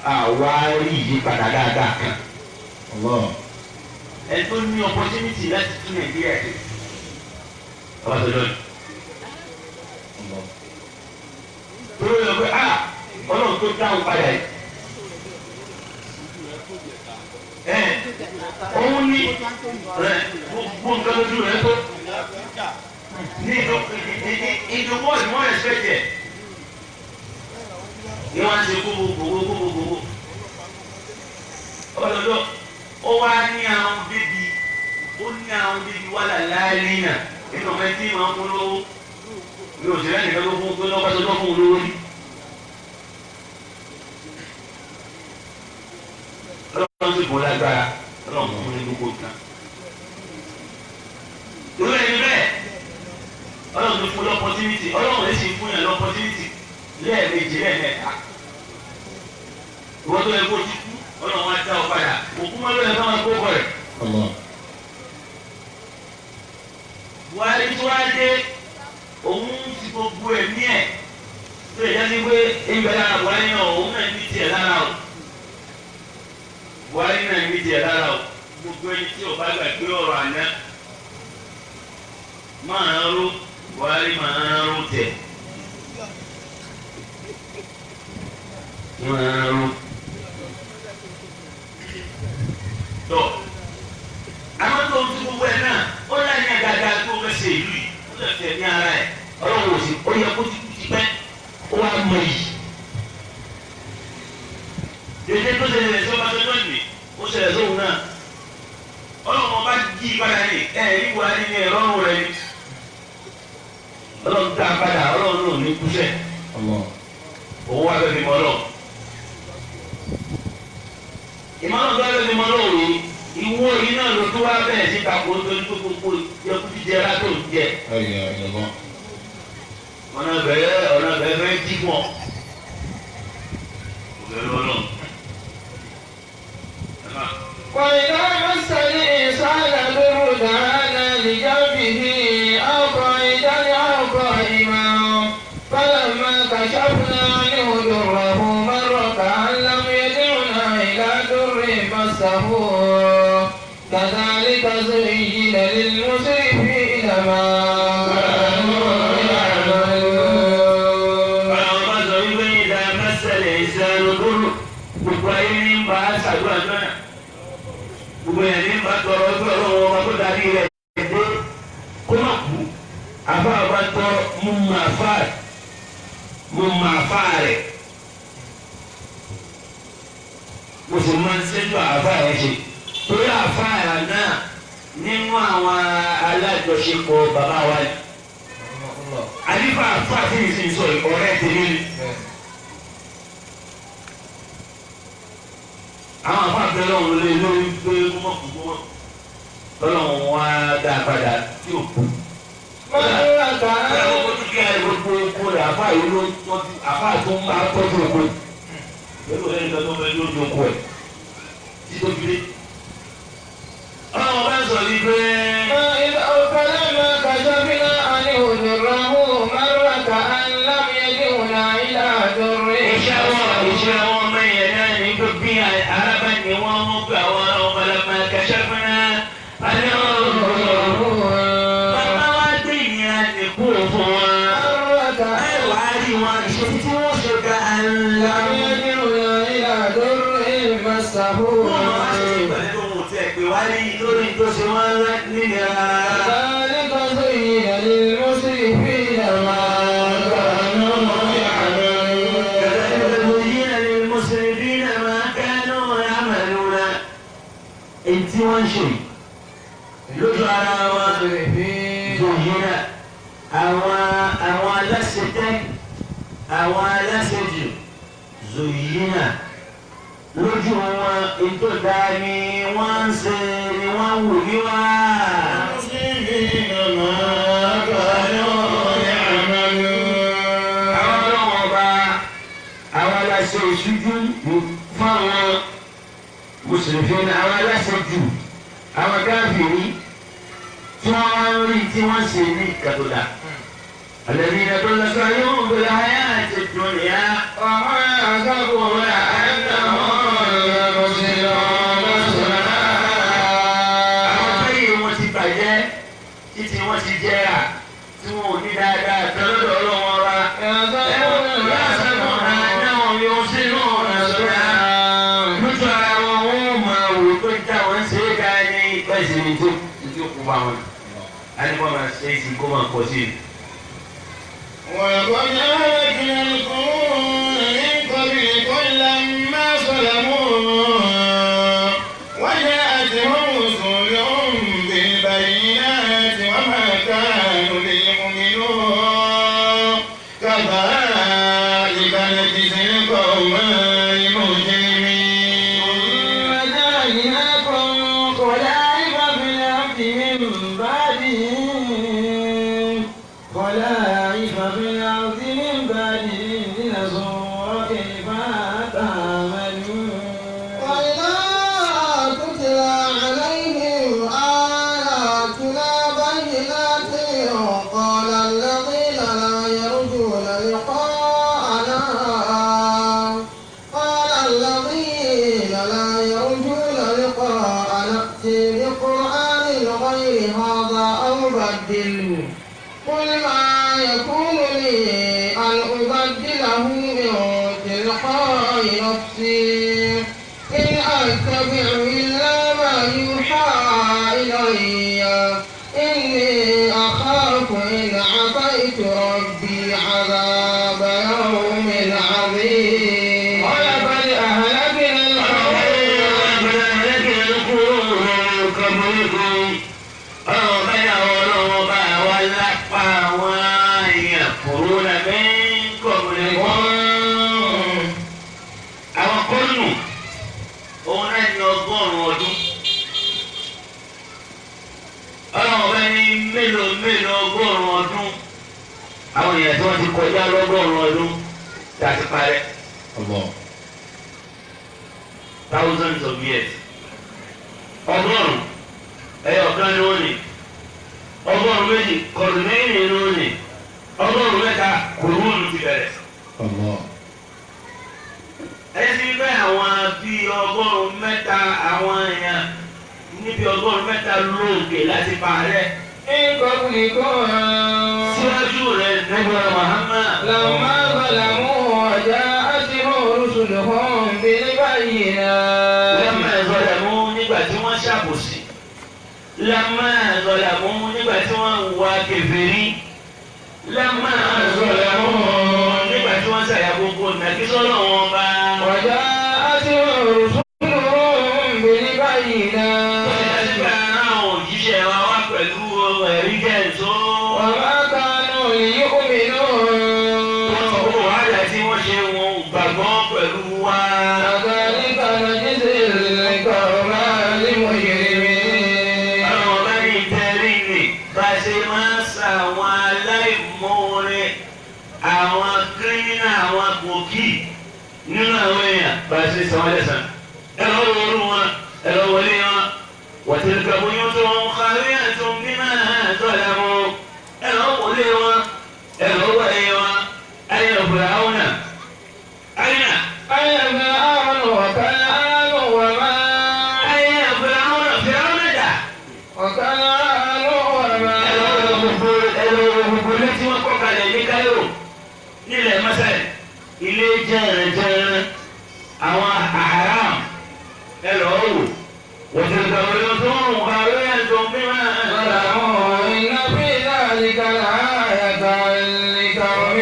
àwa rí ìyípadà dáadáa kan. Allah. Ẹ tó ní opportunity láti tún Nàìjíríà ṣe. Ọbásanjọ́ ni. Allah. Torí ó yọ pé a Ọlọ́run tó dáhùn padà yìí. Ẹ òun ní ẹ gbogbo nǹkan lójú rẹ tó ní ìdókòwò ni wọ́n respect ẹ̀. Ní wọ́n á ṣe kókó gbogbo kókó gbogbo. Ọlọ́dọ̀ ó wá ní àwọn bíbí ó ní àwọn bíbí wà láàlí náà nínú ọmọ ẹtí máa ń fún lówó mi ò sì rẹ́ nìkan tó fún pé lọ́pàá tó fún un lówó rí. Ọlọ́run sì bọ́ lágbára Ọlọ́run fún ní gbogbo nǹkan. Irú ẹni bẹ́ẹ̀ Ọlọ́run tó fún lọ́pọ̀tínítì Ọlọ́run lè sì fún yàn lọ́pọ̀tínítì lẹ́ẹ̀mejì lẹ́ẹ̀mẹ́ta. Ìwọ tó yẹ kó ti kú Ọlọ́run wá dá ọ padà òkú máa lóye ká máa kó kọ rẹ̀. Allah. Buhari tó wá dé òun ti gbogbo ẹ̀mí ẹ̀ tó yẹ kí pé ìgbẹ́ lára Buhari náà òun náà ní tiẹ̀ lára o Buhari náà ní tiẹ̀ lára o gbogbo ẹni tí ò bá gbàgbé ọ̀rọ̀ àná máa ń ró Buhari máa ń ró tẹ̀ máa ń ró tọ́ àwọn tó ń tún gbogbo ẹ̀ náà ó láyé àgàgà tó fẹ́ ṣe ìlú yìí ó lè fẹ́ ní ara ẹ̀ Ọlọ́run ò sí ó yẹ kó ti kú ti pẹ́ ó wá mọ yìí. Dèdè tó ṣẹlẹ̀ sí Ọbásanjọ́ nì ó ṣẹlẹ̀ sóhun náà Ọlọ́run ọba jí padà ní ẹ̀ rí Buhari ní ẹ̀rọ rẹ̀ ni Ọlọ́run tá a padà Ọlọ́run náà ní kúṣẹ̀ Allah. òun wá fẹ́ fi mọ́ lọ. Ìmọ̀ràn tó wá fẹ́ fi mọ́ lọ́wọ́ yìí ìwọ yìí náà ló tó wá bẹ̀rẹ̀ sí tako nítorí pé gbogbo yẹku jíjẹ látò ń jẹ. La ilaha illallah. Ọ̀nà bẹ̀rẹ̀ ọ̀nà bẹ̀rẹ̀ fẹ́ jí pọ̀. Òbẹ̀rẹ̀ ọlọ́run. وإذا مس الإنسان ضر دعانا لجنبه أو قاعدا أو قائما فلما كشفنا عنه ضره مر كأن لم يدعنا إلى ضر مسه كذلك زين للمسرفين ما كانوا يعملون. Àwọn bá sọ wípé ìdá mẹ́sẹ̀lẹ̀ ìṣẹ́nu lóru gbogbo ayé ní ń bá ṣàdúrà jọ́nà. Gbogbo yẹn ní ń bá tọrọ ọjọ́ ọlọ́run ọba tó darí rẹ̀ dé kó má kú. Àfa àbá tọ mú mà fà mú mà fà rẹ̀. Mo sì máa ń ṣẹ́jú àfa yẹn ṣe. Torí àfa yẹn náà nínú àwọn alájọṣepọ̀ bàbá wa ni. Àlífà àfa àti ìsinsọ ọ̀rẹ́ tèmi ni. Àwọn àfa àbẹ̀rẹ̀ ọ̀hún lé lórí pé kó mọ̀ kú kó mọ̀. Tọ́lọ́hún wá dá a padà tí ò kú. مر Bẹ́ẹ̀ كأن gbogbo dúkìá rẹ̀ gbogbo oko rẹ̀ àfa yìí ló ń tọ́jú àfa tó ń bá tọ́jú oko. Pẹ̀lú ọ̀rẹ́ nìkan tó fẹ́ lójú oko ẹ̀ tí tó fi dé. Ọlọ́run bá ń sọ wípé. فلما كشفنا عنه ضره مر كأن لم يدعنا إلى ضر. Iṣẹ́ wọn mẹ́yẹ̀ náà ní pé bí arábà ni wọ́n mú pé àwọn ọmọlẹ́mọ kẹsẹ́fúnná alẹ́ ọ̀rọ̀. Bàbá wa gbé ìnira nìkú fún wọn. Ẹ wàá rí wọn ìṣesí tí wọ́n ṣe ga ńlá. لم يدعنا إلى ضر مسه. Wọ́n máa wá ṣe ìpàdé ohun tí ẹ pè wá rí lórí tó ṣe wọ́n nínira. ذلك زين للمسرفين ما كانوا يعملون. كذلك زين للمسرفين ما كانوا يعملون. Èyí tí wọ́n ń ṣe lójú ara wọn zòyìnà àwọn aláṣetẹ́ àwọn aláṣejù zòyìnà lójú wọn ètò dáa ni wọ́n ń ṣe ni wọ́n ń wù ní wá. المسرفين ما كانوا يعملون. Àwọn ọlọ́wọ́n ọba àwọn aláṣẹ ìṣújú fáwọn mùsùlùmí àwọn aláṣẹ jù àwọn káfíìrì tí wọ́n wá ń rí tí wọ́n ṣe ní ìkàtúndà. الذين ضل سعيهم في الحياة الدنيا وما يحسبون أنهم يحسنون صنعا. Àwọn táyé wọn ti bàjẹ́ títí wọ́n ti jẹ́ra tí wọn ò ní dáadáa kan lọ́dọ̀ Ọlọ́run ọba. يحسبون أنهم يحسنون صنعا. Lójú ara wọn, wọ́n máa wò pé táwọn ṣe é ká ní pẹ̀sì ní tó tí ó kú bá wọn. A ní kó máa ṣe é sí kó máa pọ̀ sí i. ولقد أهلكنا القرون من قبلكم لما ظلموا وجاءتهم رسلهم بالبينات وما كانوا ليؤمنوا كذلك نجزي القوم المجرمين. ثم جعلناكم خلائف في الأرض من بعدهم خلائف في الأرض من بعدهم لننظر كيف تعملون. وإذا تتلى عليهم آياتنا بينات قال الذين لا يرجون لقاءنا قال الذين لا يرجون لقاءنا ائت بقرآن غير هذا أو بدله قل ما يكون لي أن أبدله من تلقاء نفسي إن أتبع إلا ما يوحى إلي إني أخاف إن عصيت ربي عذاب يوم عظيم. ولقد أهلكنا القرون Àwọn kọ́nù òun náà ní ọgọ́rùn-ún ọdún. Ọlọ́run ọba ní mélòó mélòó ọgọ́rùn-ún ọdún. Àwọn èèyàn tí wọ́n ti kọjá lọ́gọ́rùn-ún ọdún tí a ti parẹ́. Thousands of years. Ọgọ́rùn-ún ẹyọ kan ní wọ́n ní. Ọgọ́rùn-ún méjì kọ̀ọ̀dù mẹ́rin ní wọ́n ní. Ọgọ́rùn-ún mẹ́ta kòrónù ti bẹ̀rẹ̀. Ẹni bẹ́ẹ̀ àwọn bíi ọgọ́rùn-ún mẹ́ta àwọn èèyàn níbi ọgọ́rùn-ún mẹ́ta lóògè láti parẹ́. من قبلكم Síwájú rẹ̀ nígbà Muhammad. لما ظلموا وجاءتهم رسلهم بالبينات. Lẹ́mọ̀ ìzọlẹ̀mú nígbà tí wọ́n ṣàbòsí. Lẹ́mọ̀ ìzọlẹ̀mú nígbà tí wọ́n wà kèfèrí. Lẹ́mọ̀ ìzọlẹ̀mú nígbà tí wọ́n ṣàyà gbogbo nàkísọ́lọ̀ wọn bá. وجاءتهم رسلهم بالبينات. Nígbà àwọn òjíṣẹ́ wa wá pẹ̀lú ẹ̀rí jẹ́. وما كانوا ليؤمنوا. Wọ́n ti kó wàhálà tí wọ́n ṣe wọn ò gbàgbọ́ pẹ̀lú wa. كذلك نجزي القوم المجرمين. Ọlọ́run ọba ní ìtẹ́rí ni bá a ṣe máa ń sa àwọn aláìmoore, àwọn kírímínà, àwọn gbòógì. Nínú àwọn èèyàn bá a ṣe san wọ́n lẹ́san. Ẹ lọ wọ orú wọn, ẹ lọ wọlé wọn. وتلك بيوتهم خاوية بما ظلموا. Ẹ lọ wọlé wọn, ẹ lọ wọlé wọn. أين فرعون؟ أين؟ أين فرعون وكنعان وما أين فرعون؟ فرعون dà. وكنعان وما Ẹ lọ wọ gbogbo ẹ lọ wọ gbogbo ilé tí wọ́n kọ́ kalẹ̀ ní Cairo nílẹ̀ Masai ilé jẹ́rẹ̀jẹ́rẹ́ àwọn haram ẹ lọ wò. وتلك بيوتهم خاوية بما ظلموا إن في ذلك لآية لقوم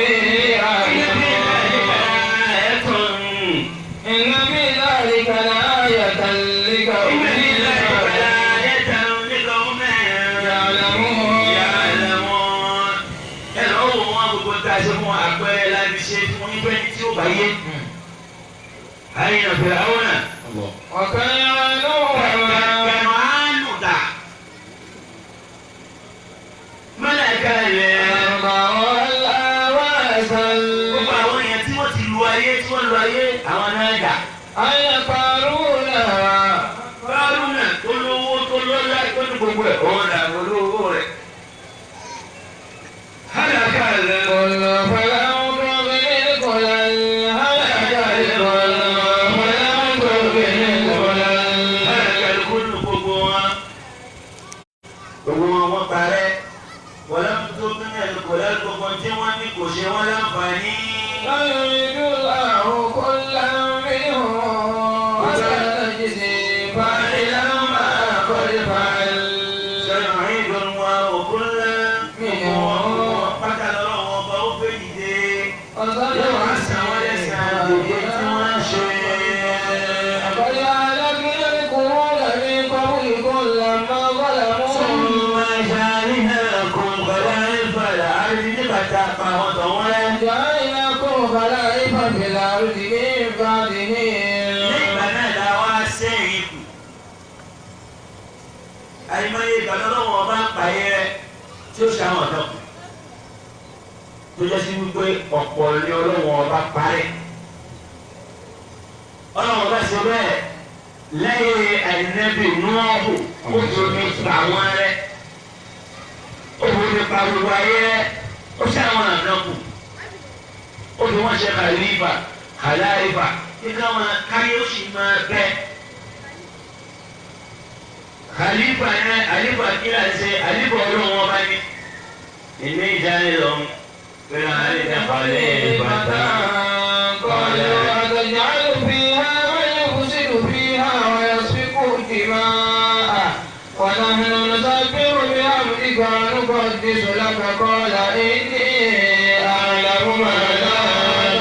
يعلمون إن في ذلك لآية لقوم يعلمون. أين فرعون؟ وكنعان وما كنعان dà. Mọ́lẹ̀ká ilẹ̀. Gbogbo àwọn èèyàn tí wọ́n ti lu ayé tí wọ́n lu ayé àwọn náà dà. أين قارون Kárúnà tó lówó tó lọ́lá tó ní gbogbo ẹ̀ òun là olówó rẹ̀. Hálàkà lẹ̀. قل فلم تغن القلل هلك الكل فلم تغن القلل Hálàkà lókùnrin gbogbo wọn. Gbogbo wọn wọ́n parẹ́. Wọ́n tó gbé kò lẹ́gbogbo tí wọ́n ní kò ṣe wọ́n láǹfààní. يريد الله كلا منهم وسنجزي فاعلا ما قد فعل. سنعيد الله كلا منهم. Pátá lọ́wọ́ ọba ó fẹ́ dìde. Yóò wá san wọ́n lẹ́sàn-án dìde tí wọ́n ń ṣe. لقد أهلكنا القرون من قبلكم لما ظلموا ثم جعلناكم خلائف الأرض nígbà tá a pa àwọn tọ̀hún rẹ́. جعلناكم خلائف في الأرض من بعدهم. Nígbà náà la wá sẹ́yìn kù. Àìmọye ìgbà lọ́wọ́ ọba ń pààyẹ rẹ tí ó ṣe àwọn ọ̀dọ́ kù. Tó jẹ́ sí wípé ọ̀pọ̀ ni ọlọ́wọ́ ọba parẹ́. Ọlọ́wọ́ ọba ṣe bẹ́ẹ̀ lẹ́yìn ànábì Núhù ó fi omi pa wọ́n rẹ́. Ó fi omi pa gbogbo ayé rẹ́. Ó ṣe àwọn ọ̀dọ́ kù. Ó fi wọ́n ṣe kàlífà kàláìfà kíkà máa káyé ó sì máa bẹ. Khalifa yẹn àlífà kílà ṣe àlífà ọlọ́run ọba ní. Ìní ìjáde lọ pẹ̀lú àlejò falẹ̀ bàtà. قالوا أتجعل فيها من يفسد فيها ويسفك الدماء ونحن نسبح بحمدك ونقدس لك قال إني أعلم ما لا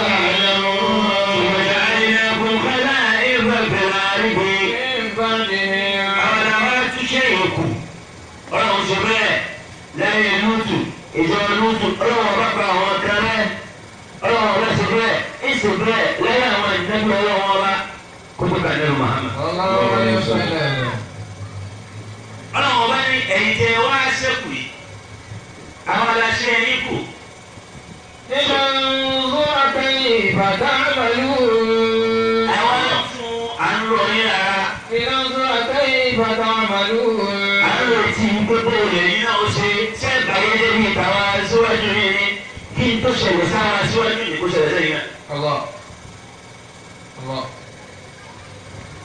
تعلمون. وجعلناكم خلائف في الأرض. من بعدهم. Àwọn làwọn tún ṣe ìyókù. Ọlọ́run ṣe bẹ́ẹ̀ lẹ́yìn Lútù, ìjọ Lútù, ọlọ́run ọba pa àwọn kan rẹ́. Ọlọ́run ọba ṣe bẹ́ẹ̀, ìṣe bẹ́ẹ̀ lẹ́yìn àwọn ìdẹ́gbẹ́ ọlọ́run ọba kó tó kà nínú Muhammad. صلى الله عليه وسلم. Ọlọ́run ọba ní ẹ̀yin tẹ wá ṣẹ́kù yìí, àwọn aláṣẹ yín kù. لننظر كيف تعملون. Àwọn fún à ń lọ yín rárá. لننظر كيف تعملون. À ń lọ tí gbogbo olè yín náà ó ṣe ṣé ìbáyé débi ìtàwa síwájú yín ni kí n tó ṣẹlẹ̀ sára síwájú yìí kó ṣẹlẹ̀ sẹ́yìn náà. الله الله.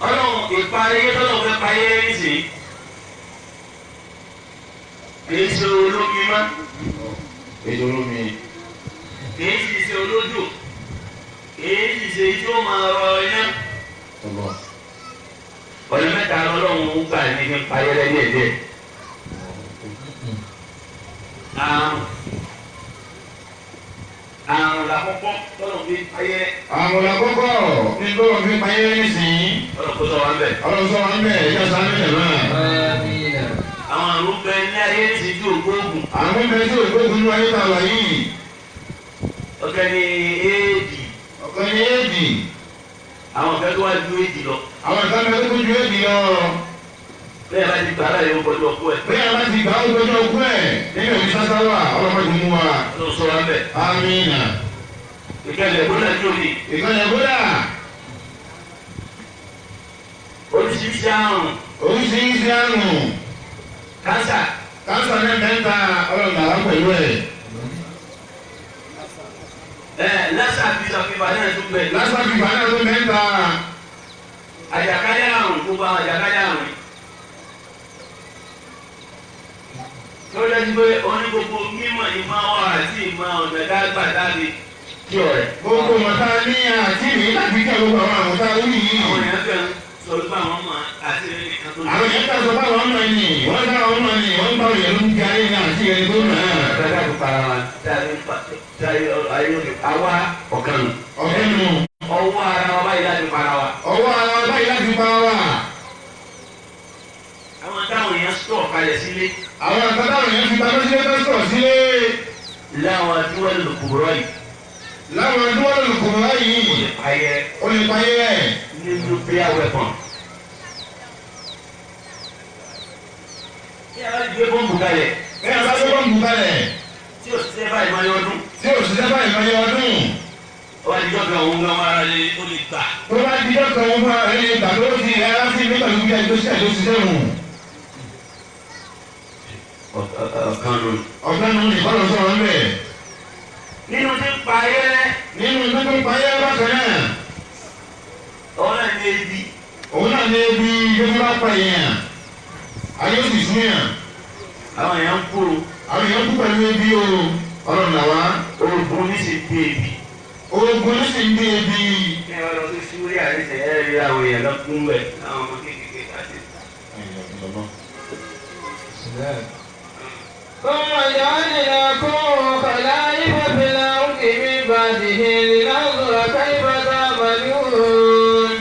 Ọlọ́run ìparí tọ́lọ̀ fẹ́ parí nísìnyí. Kìí ṣe olómi mọ́, Èdè olómi. kìí sì ṣe olójò, kìí sì ṣe tí ó máa rọ iná. Allah. Ọ̀nà mẹ́ta lọ́lọ́run ń gbà ní fi parí rẹ díẹ̀ díẹ̀. Àrùn àrùn làkọ́kọ́ tọ́lọ̀ fi parí rẹ. Àwọn àkọ́kọ́ ní tọ́lọ̀ fi payé nísìnyí. Ọlọ́run kó sọ wá ń bẹ̀. Ọlọ́run sọ wọn bẹ́ẹ̀ ìjà sáré tẹ̀lé. آمين. Àwọn àrùn bẹ ní ayé nísìnyí tí ògbóògùn. Àwọn bẹ tí ògbógun ní ayé tàwa yìí. Ọ̀kẹ́ ni éèdì. Ọ̀kan ní éèdì. Àwọn kan tó wá ju éèdì lọ. Àwọn ìkan bẹ tó tún ju éèdì lọ. Bẹ́ẹ̀ bá ti gbà láyé ó gbọ́dọ̀ kú ẹ̀. Bẹ́ẹ̀ bá ti gbà ó gbọ́dọ̀ kú ẹ̀ nínú ìlú sásáwà ọlọ́mọdé mú wa. Ọlọ́run sọ wá ń bẹ̀. Amínà. Ìkẹlẹ̀ gbọ́dọ̀ tó ní. Ìkànnì Ẹ̀bólà. Oríṣiríṣi àrùn. Oríṣiríṣi àrùn. Kánsà. Kánsà náà mẹ́ta ọlọ́run làwọn pẹ̀lú ẹ̀. Lásà fífa náà tún bẹ̀. Lásà fífa náà tún mẹ́ta. Àjàkálẹ̀ àrùn gbogbo àwọn àjàkálẹ̀ àrùn. Tó dájú pé oní gbogbo mímọ̀ ìmọ̀ wa àti ìmọ̀ ọ̀nà dágbà dábì kí ọ̀rẹ́. Gbogbo mọ̀tá ní àti ìrìn láti kí gbogbo àwọn àmọ̀tá wí yìí. Àwọn èèyàn fẹ́ sọ wípé àwọn ọmọ àti ìrìn kan tó ní. Àwọn èèyàn fẹ́ sọ pé àwọn ọmọ ẹni wọ́n dá àwọn ọmọ ẹni wọ́n bá òyìnbó ń ga ayé ní àti ìrìn tó nà. Dáadáa kò fara wa dáadáa ayé àwa ọ̀kan nù. Ọ̀kan nù. Ọwọ́ ara wa báyìí láti para wa. Ọwọ́ ara wa báyìí láti para wa. Àwọn táwọn èèyàn sọ̀ kalẹ̀ sílé. Àwọn táwọn èèyàn fi pamọ́ sílé tó sọ̀ sílé. Láwọn tí wọ́n lò kúrọ́ yìí. Láwọn tí wọ́n lò kúrọ́ yìí. Ó lè payẹ́. Ó lè payẹ́. Ní nuclear weapon. Bí a bá gbé bọ́ǹbù kalẹ̀. Bí a bá gbé bọ́ǹbù kalẹ̀. Tí ò ṣiṣẹ́ báyìí máa yọ ọdún. Tí ò ṣiṣẹ́ báyìí máa yọ ọdún. Ó bá dijọ́ kan òun gan ara lè ó lè gbà. Tó bá dijọ́ kan òun fúnra rẹ̀ lè gbà tó ti rẹ̀ ara sí nígbà tó bí ẹjọ́ ṣiṣẹ́ tó ṣiṣẹ́ wù. Ọ̀kan nù. Ọ̀kan nù ní ìfọ̀rọ̀ sọ̀rọ̀ ń bẹ̀. Nínú tí ń pa ayé rẹ̀. Nínú tí ń pa ayé bákan náà. Òun náà ní ebi. Òun náà ní ebi tó bá pa èèyàn. Ayé ó sì sún yàn. Àwọn èèyàn ń kú o. Àwọn èèyàn kú pẹ̀lú ebi o. Ọlọ́run làwa. Oògùn ní sì dé ebi. Oògùn ní sì ń dé ebi. Ní àwọn lọ sí Súríà ní sẹ̀ ẹ́ rí àwọn èèyàn lọ kún bẹ̀ láwọn ọmọ kékeré àti. ثم جعلناكم خلائف في الأرض من بعدهم لننظر كيف تعملون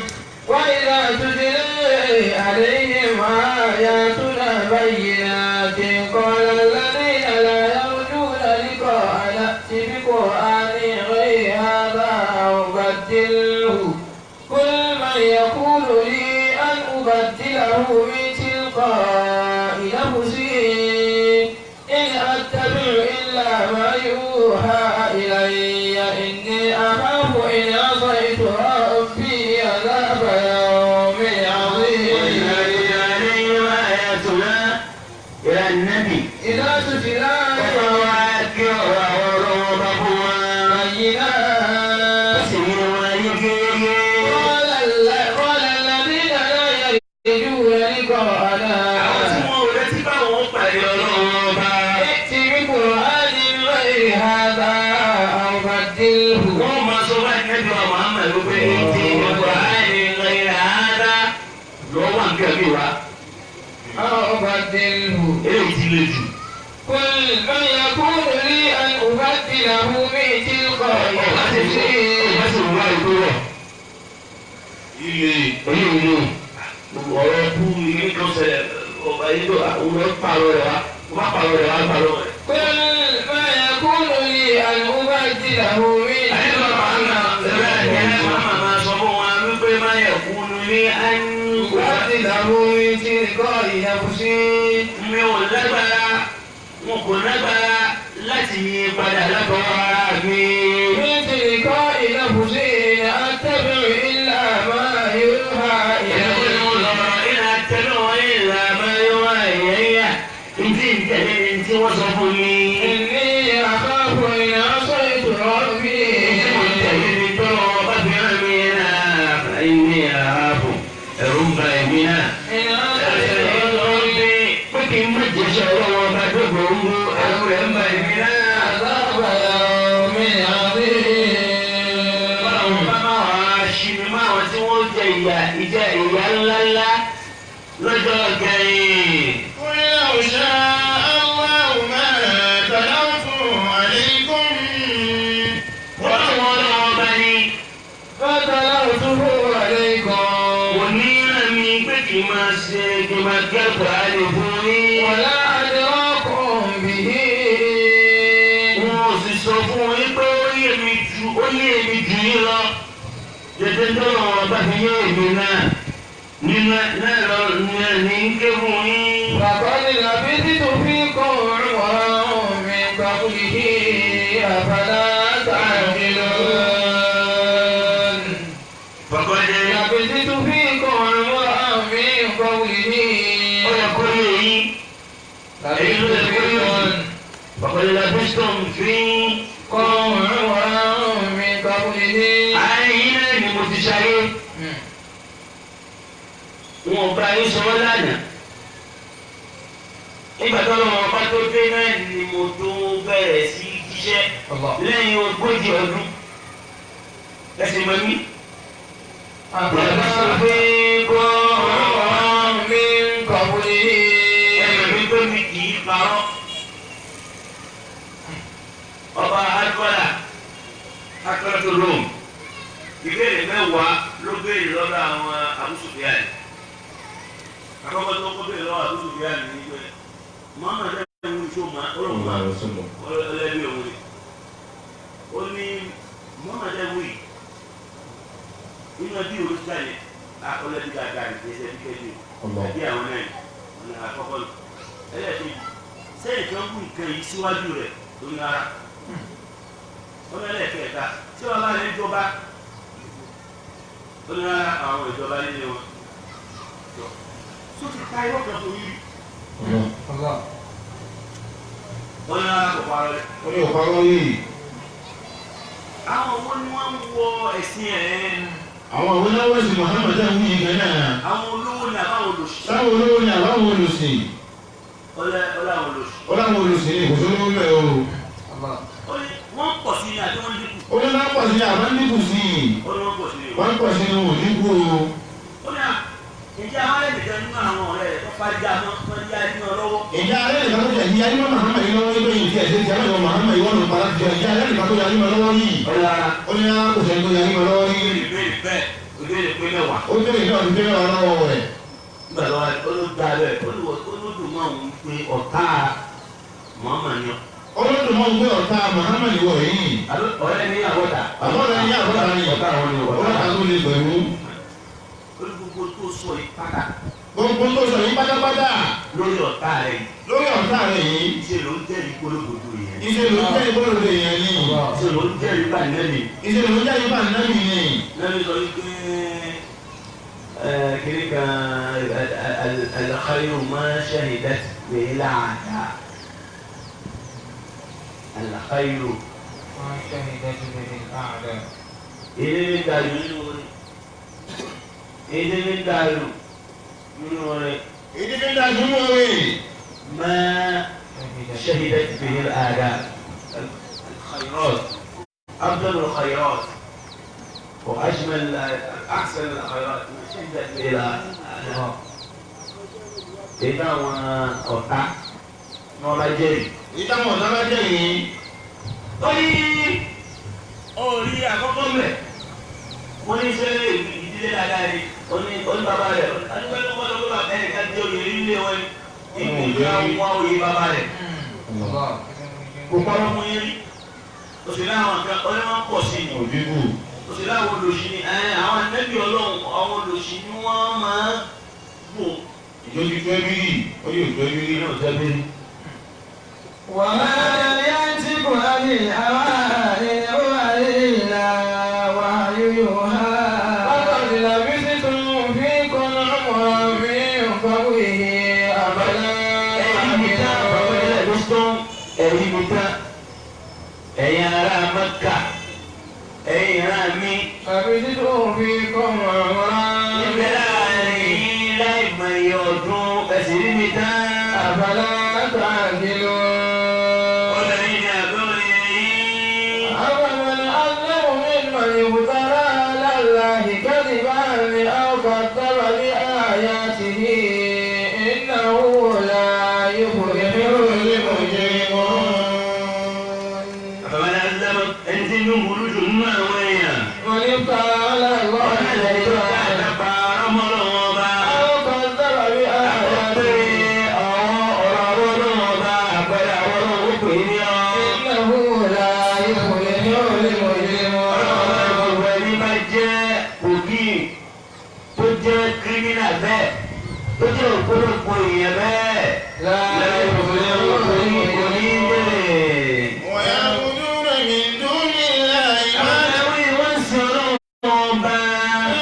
وإذا تتلى عليهم آياتنا بينات قال الذين لا يرجون لقاء نأت بقرآن غير هذا أو بدله قل من يقول لي أن أبدله من تلقاء نفسي إن أتبع إلا ما يوحى إلي إني أخاف إن عصيت ربي عذاب يوم عظيم. إلى النبي إذا تتلى بينات قال الذين لا يرجون لقاءنا ائت بقرآن غير هذا أو بدله. أو بدله. قل من يكون لي أن أبدله من تلقاء نفسي. Ọ̀rọ̀ kú ilé kan ṣẹlẹ̀ ọba yìí ló àwọn pààrọ̀ rẹ̀ wá wọ́n pààrọ̀ rẹ̀ wá pààrọ̀ rẹ̀. قل ما يكون لي أن أبدله من أبدله من تلقاء نفسي. Mi ò lágbára, wọn kò lágbára láti yí padà látọwọ́ ara mi. من تلقاء نفسي إن أتبع إلا ما يوحى إلي. Tí wọ́n sọ fún mi. إني أخاف إن عصيت ربي. Tí mo tẹ̀lé mi tó bá fi hàn mí náà, ẹ̀mí ààbò, ẹ̀rù ń ba ẹ̀mí náà. إن عصيت ربي Pé kí n má jẹ́sẹ̀ ọlọ́wọ́ bá dógò ń gbó, ẹ̀rù rẹ̀ ń ba ẹ̀mí náà. عذاب يوم عظيم. Báwo bá máa wá ṣì mí máa wọn tí wọ́n jẹ ìyà ìjẹ ìyà ńláńlá lọ́jọ́ kẹyìn. قل لو شاء الله ما تلوته عليكم. Ọlọ́run ọlọ́run ọba ni فتلوته عليكم. kò ní ràn mí pé kí n máa ṣe kí n máa kẹ́kọ̀ọ́ àlè fún yín. ولا أدراكم به. Wọn ò sì sọ fún yín pé ó yé mi ju ó yé mi jù yín lọ. Jẹjẹ tọ́lọ̀ wọn bá fi yé èmi náà. Nínú náà lọ ní ń ké fún yín. لقد لبثت فيكم عمرا من قبله أفلا تعقلون. فقد لبثت فيكم عمرا من قبله Ó yẹ kó yé yín. لبثت فيكم فقد لبثتم فيكم عمرا من قبله. Àárín yín náà ni mo ti ṣayé. Wọn ò bá yín sọ lánàá. Nígbà tó lọ́wọ́ ọba tó dé náà ni mo tó bẹ̀rẹ̀ sí jíṣẹ́ lẹ́yìn 40 ọdún. Ẹ̀sìn mọ́ mi. أفلا فيكم عمرا من قبله. Ẹ̀rọ mi tó mi kì í parọ́. Ọba Akọ́là Akọ́là tó Rome. Ìbéèrè 10 ló béèrè lọ́dọ̀ àwọn Abu Sufyan. Àkọ́kọ́ tó kọ́ béèrè lọ́wọ́ Abu Sufyan ní pé Muhammad ẹ̀rù ń ṣó máa ó lòun máa ọlẹ́bí òun ni. Ó ní Muhammad ẹ̀rù yìí inú ẹbí òun ti jáde ọlẹ́bí dáadáa ní kí ẹ ṣe bí kẹ́bí o. Ẹbí àwọn náà ọ̀nà àkọ́kọ́ nù. Ẹlẹ́ẹ̀kejì, sẹ́yìn kan wú nǹkan yìí síwájú rẹ̀ tó ní rárá. Ọ̀nà ẹlẹ́ẹ̀kẹta, tí bàbá rẹ̀ jọba, ó ní rárá àwọn ìjọba nílé wọn. Tó ti pa irọ́ kan fún yìí. Ó ní rárá kò parọ́ rẹ̀. Ó ní òparọ́ yìí. Àwọn owó ni wọ́n ń wọ ẹ̀sìn ẹ̀. Àwọn àwọn náwó ẹ̀sìn Muhammad ẹ̀ ń wí yìí gan náà. Àwọn olówó ni àbáwọn olòṣì. Sáwọn olówó ni àbáwọn olùsìn. Ọlá àwọn olòṣì. Ó láwọn olùsìn ni kò sówó mẹ́ o. Ó ní wọ́n pọ̀ sí ni àti wọ́n dínkù. Ó ní wọ́n pọ̀ sí ni àbá ń dínkù sí i. Ó ní wọ́n pọ̀ sí ni. Wọ́n pọ̀ sí ni wọn ò dínkù o. Ó ní à ǹjẹ́ àwọn ẹnìkan nínú àwọn ọ̀rẹ́ rẹ̀ tó fájá mọ́ tó yá ní ọ lọ́wọ́. Ìjà alẹ́ nìkan tó jẹ́ ìyá yín Muhammad yìí lọ́wọ́ nígbà yìí tí ẹ̀ ṣe ti alájọ Muhammad yìí wọ́n ló para jọ ìjà alẹ́ nìkan tó yá yín lọ́wọ́ yìí. Ọ̀la Ó ní kò sẹ́ni tó yá yín lọ́wọ́ yìí. ìbéèrè bẹ́ẹ̀ ìbéèrè pé 10. Ó bẹ̀rẹ̀ náà ti bẹ̀rẹ̀ wà lọ́wọ́ rẹ̀. Nígbà tó wá ó ló da bẹ́ẹ̀ ó ló ó ló dùn mọ́ òun pé ọ̀tá Muhammad ni ọ́. Ó ló dùn mọ́ pé ọ̀tá Muhammad wọ̀ yìí. Àbí ọ̀rẹ́ ní àbọ̀tà. Àbọ̀tà ní àbọ̀tà ni. Ọ̀tá àwọn ni Ó ọ̀tá. lọ́ta tó lè pẹ̀lú. Ó ní gbogbo tó sọ yìí pátá Gbogbo tó sọ yìí pátápátá lórí ọ̀tá rẹ̀ yìí. lórí ọ̀tá rẹ̀ yìí. Ìṣe ló ń jẹ́rìí kólógbòdo yẹn. Iṣẹ́ ló ń jẹ́ ìbọ̀lódé yẹn ni. Ìṣe ló ń jẹ́rìí bànẹ́lì. Iṣẹ́ ló ń jẹ́ ìbá nábì ni. Lẹ́nu sọ wípé kiri kan alkhayru ma shahidat bihi al-a'da. Alkhayru. ما شهدت به الأعداء. Èdè mi dàrú nínú orin. Èdè mi dàrú nínú orin. Ìdí fi ń da jùlọ rẹ̀. Ma shahidat bihi al-a'da. الخيرات أفضل الخيرات وأجمل أحسن الخيرات ما شهدت به الأعداء. Èyí táwọn ọ̀tá ni wọ́n bá jẹ́rìí. Èyí táwọn ọ̀tá bá jẹ́rìí. Ó ní orí àkọ́kọ́ mẹ́. Wọ́n ní sẹ́ ìdílé dáadáa ni ó ní bàbá rẹ̀ adúgbò ẹni wọ́n lọ́wọ́ bàbá ẹ̀ ká jẹ́ oyè nílé wọn ni ìgbìmọ̀ àwọn oyè bàbá rẹ̀ kò parọ́ fún yín rí. Òṣèlú àwọn kan ọlọ́wọ́n pọ̀ sí i. Òdìbò. Òṣèlú àwọn olòṣì ni àwọn ànábì Ọlọ́run àwọn olòṣì ni wọ́n máa ń bò. Ìjọ ti tó ẹbí rí. Ó yóò tó ẹbí rí. Ìyẹn ò tẹ́ bí rí. وما ينطق عن الهوى إن هو إلا وحي يوحى. لقد لبثتم فيكم عمرا من قبله أفلا Ẹ̀yin mi tán bàbá ilẹ̀ ló sọ ẹ̀yin mi tán ẹ̀yin ará Mẹ́kà ẹ̀yin ará mi. لبثتم فيكم عمرا Níbẹ̀ láàrin yín láì mọ iye ọdún ẹ̀sìn rí mi tán. أفلا تعقلون. Ọ̀dọ̀ yìí ni àbúrò yín. أفمن أظلم ممن افترى على الله كذبا أو كذب بآياته إنه لا يفلح المجرمون. Àbàbà náà ẹni tí inú burú jù nínú àwọn èèyàn. من افترى على الله Ọ̀nà ìlẹ̀ tó كذبا ká àdàpà ọmọ ọlọ́wọ́n ọba. أو كذب Àpẹẹrẹ بآياته ọ̀rọ̀ àwọn ọlọ́wọ́n ọba àpẹẹrẹ àwọn ọlọ́wọ́n ó pè é ní ọ. إنه لا يفلح المجرمون. Ọlọ́run ẹni bá jẹ́ òbí tó jẹ́ kírímínà bẹ́ẹ̀ tó jẹ́ ògbólógbò èèyàn bẹ́ẹ̀. لا يفلح المجرمون. ويعبدون من دون الله ما Àwọn ẹ̀wọ̀n wọ́n ń sin ọlọ́run ọba. لا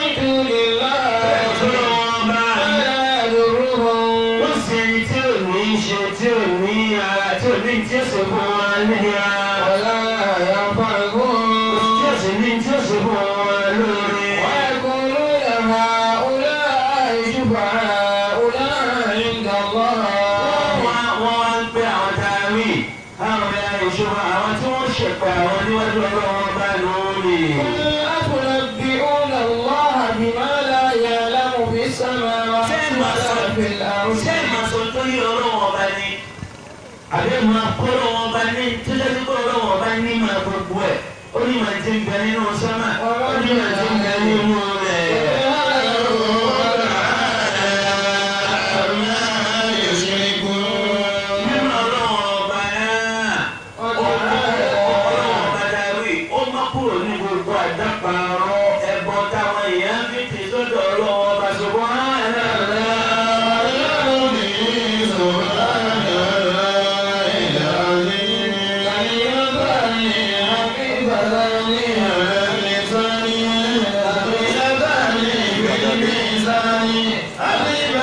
Àbí máa kọ́ lọ́wọ́ bá ní tó jẹ́ pé ọlọ́wọ́ bá ní máa gbogbo ẹ̀. Ó ní màá ti ń bẹ nínú sánmà, ó ní màá ti ń bẹ nínú rẹ̀. Nínú ọlọ́wọ́ ọba náà, ọlọ́wọ́ ọba darí, ó má kúrò ní gbogbo àdáparọ́ ẹbọ táwọn èèyàn fi tì sọ́dọ̀ ọlọ́wọ́ ọba ṣùgbọ́n Thank you.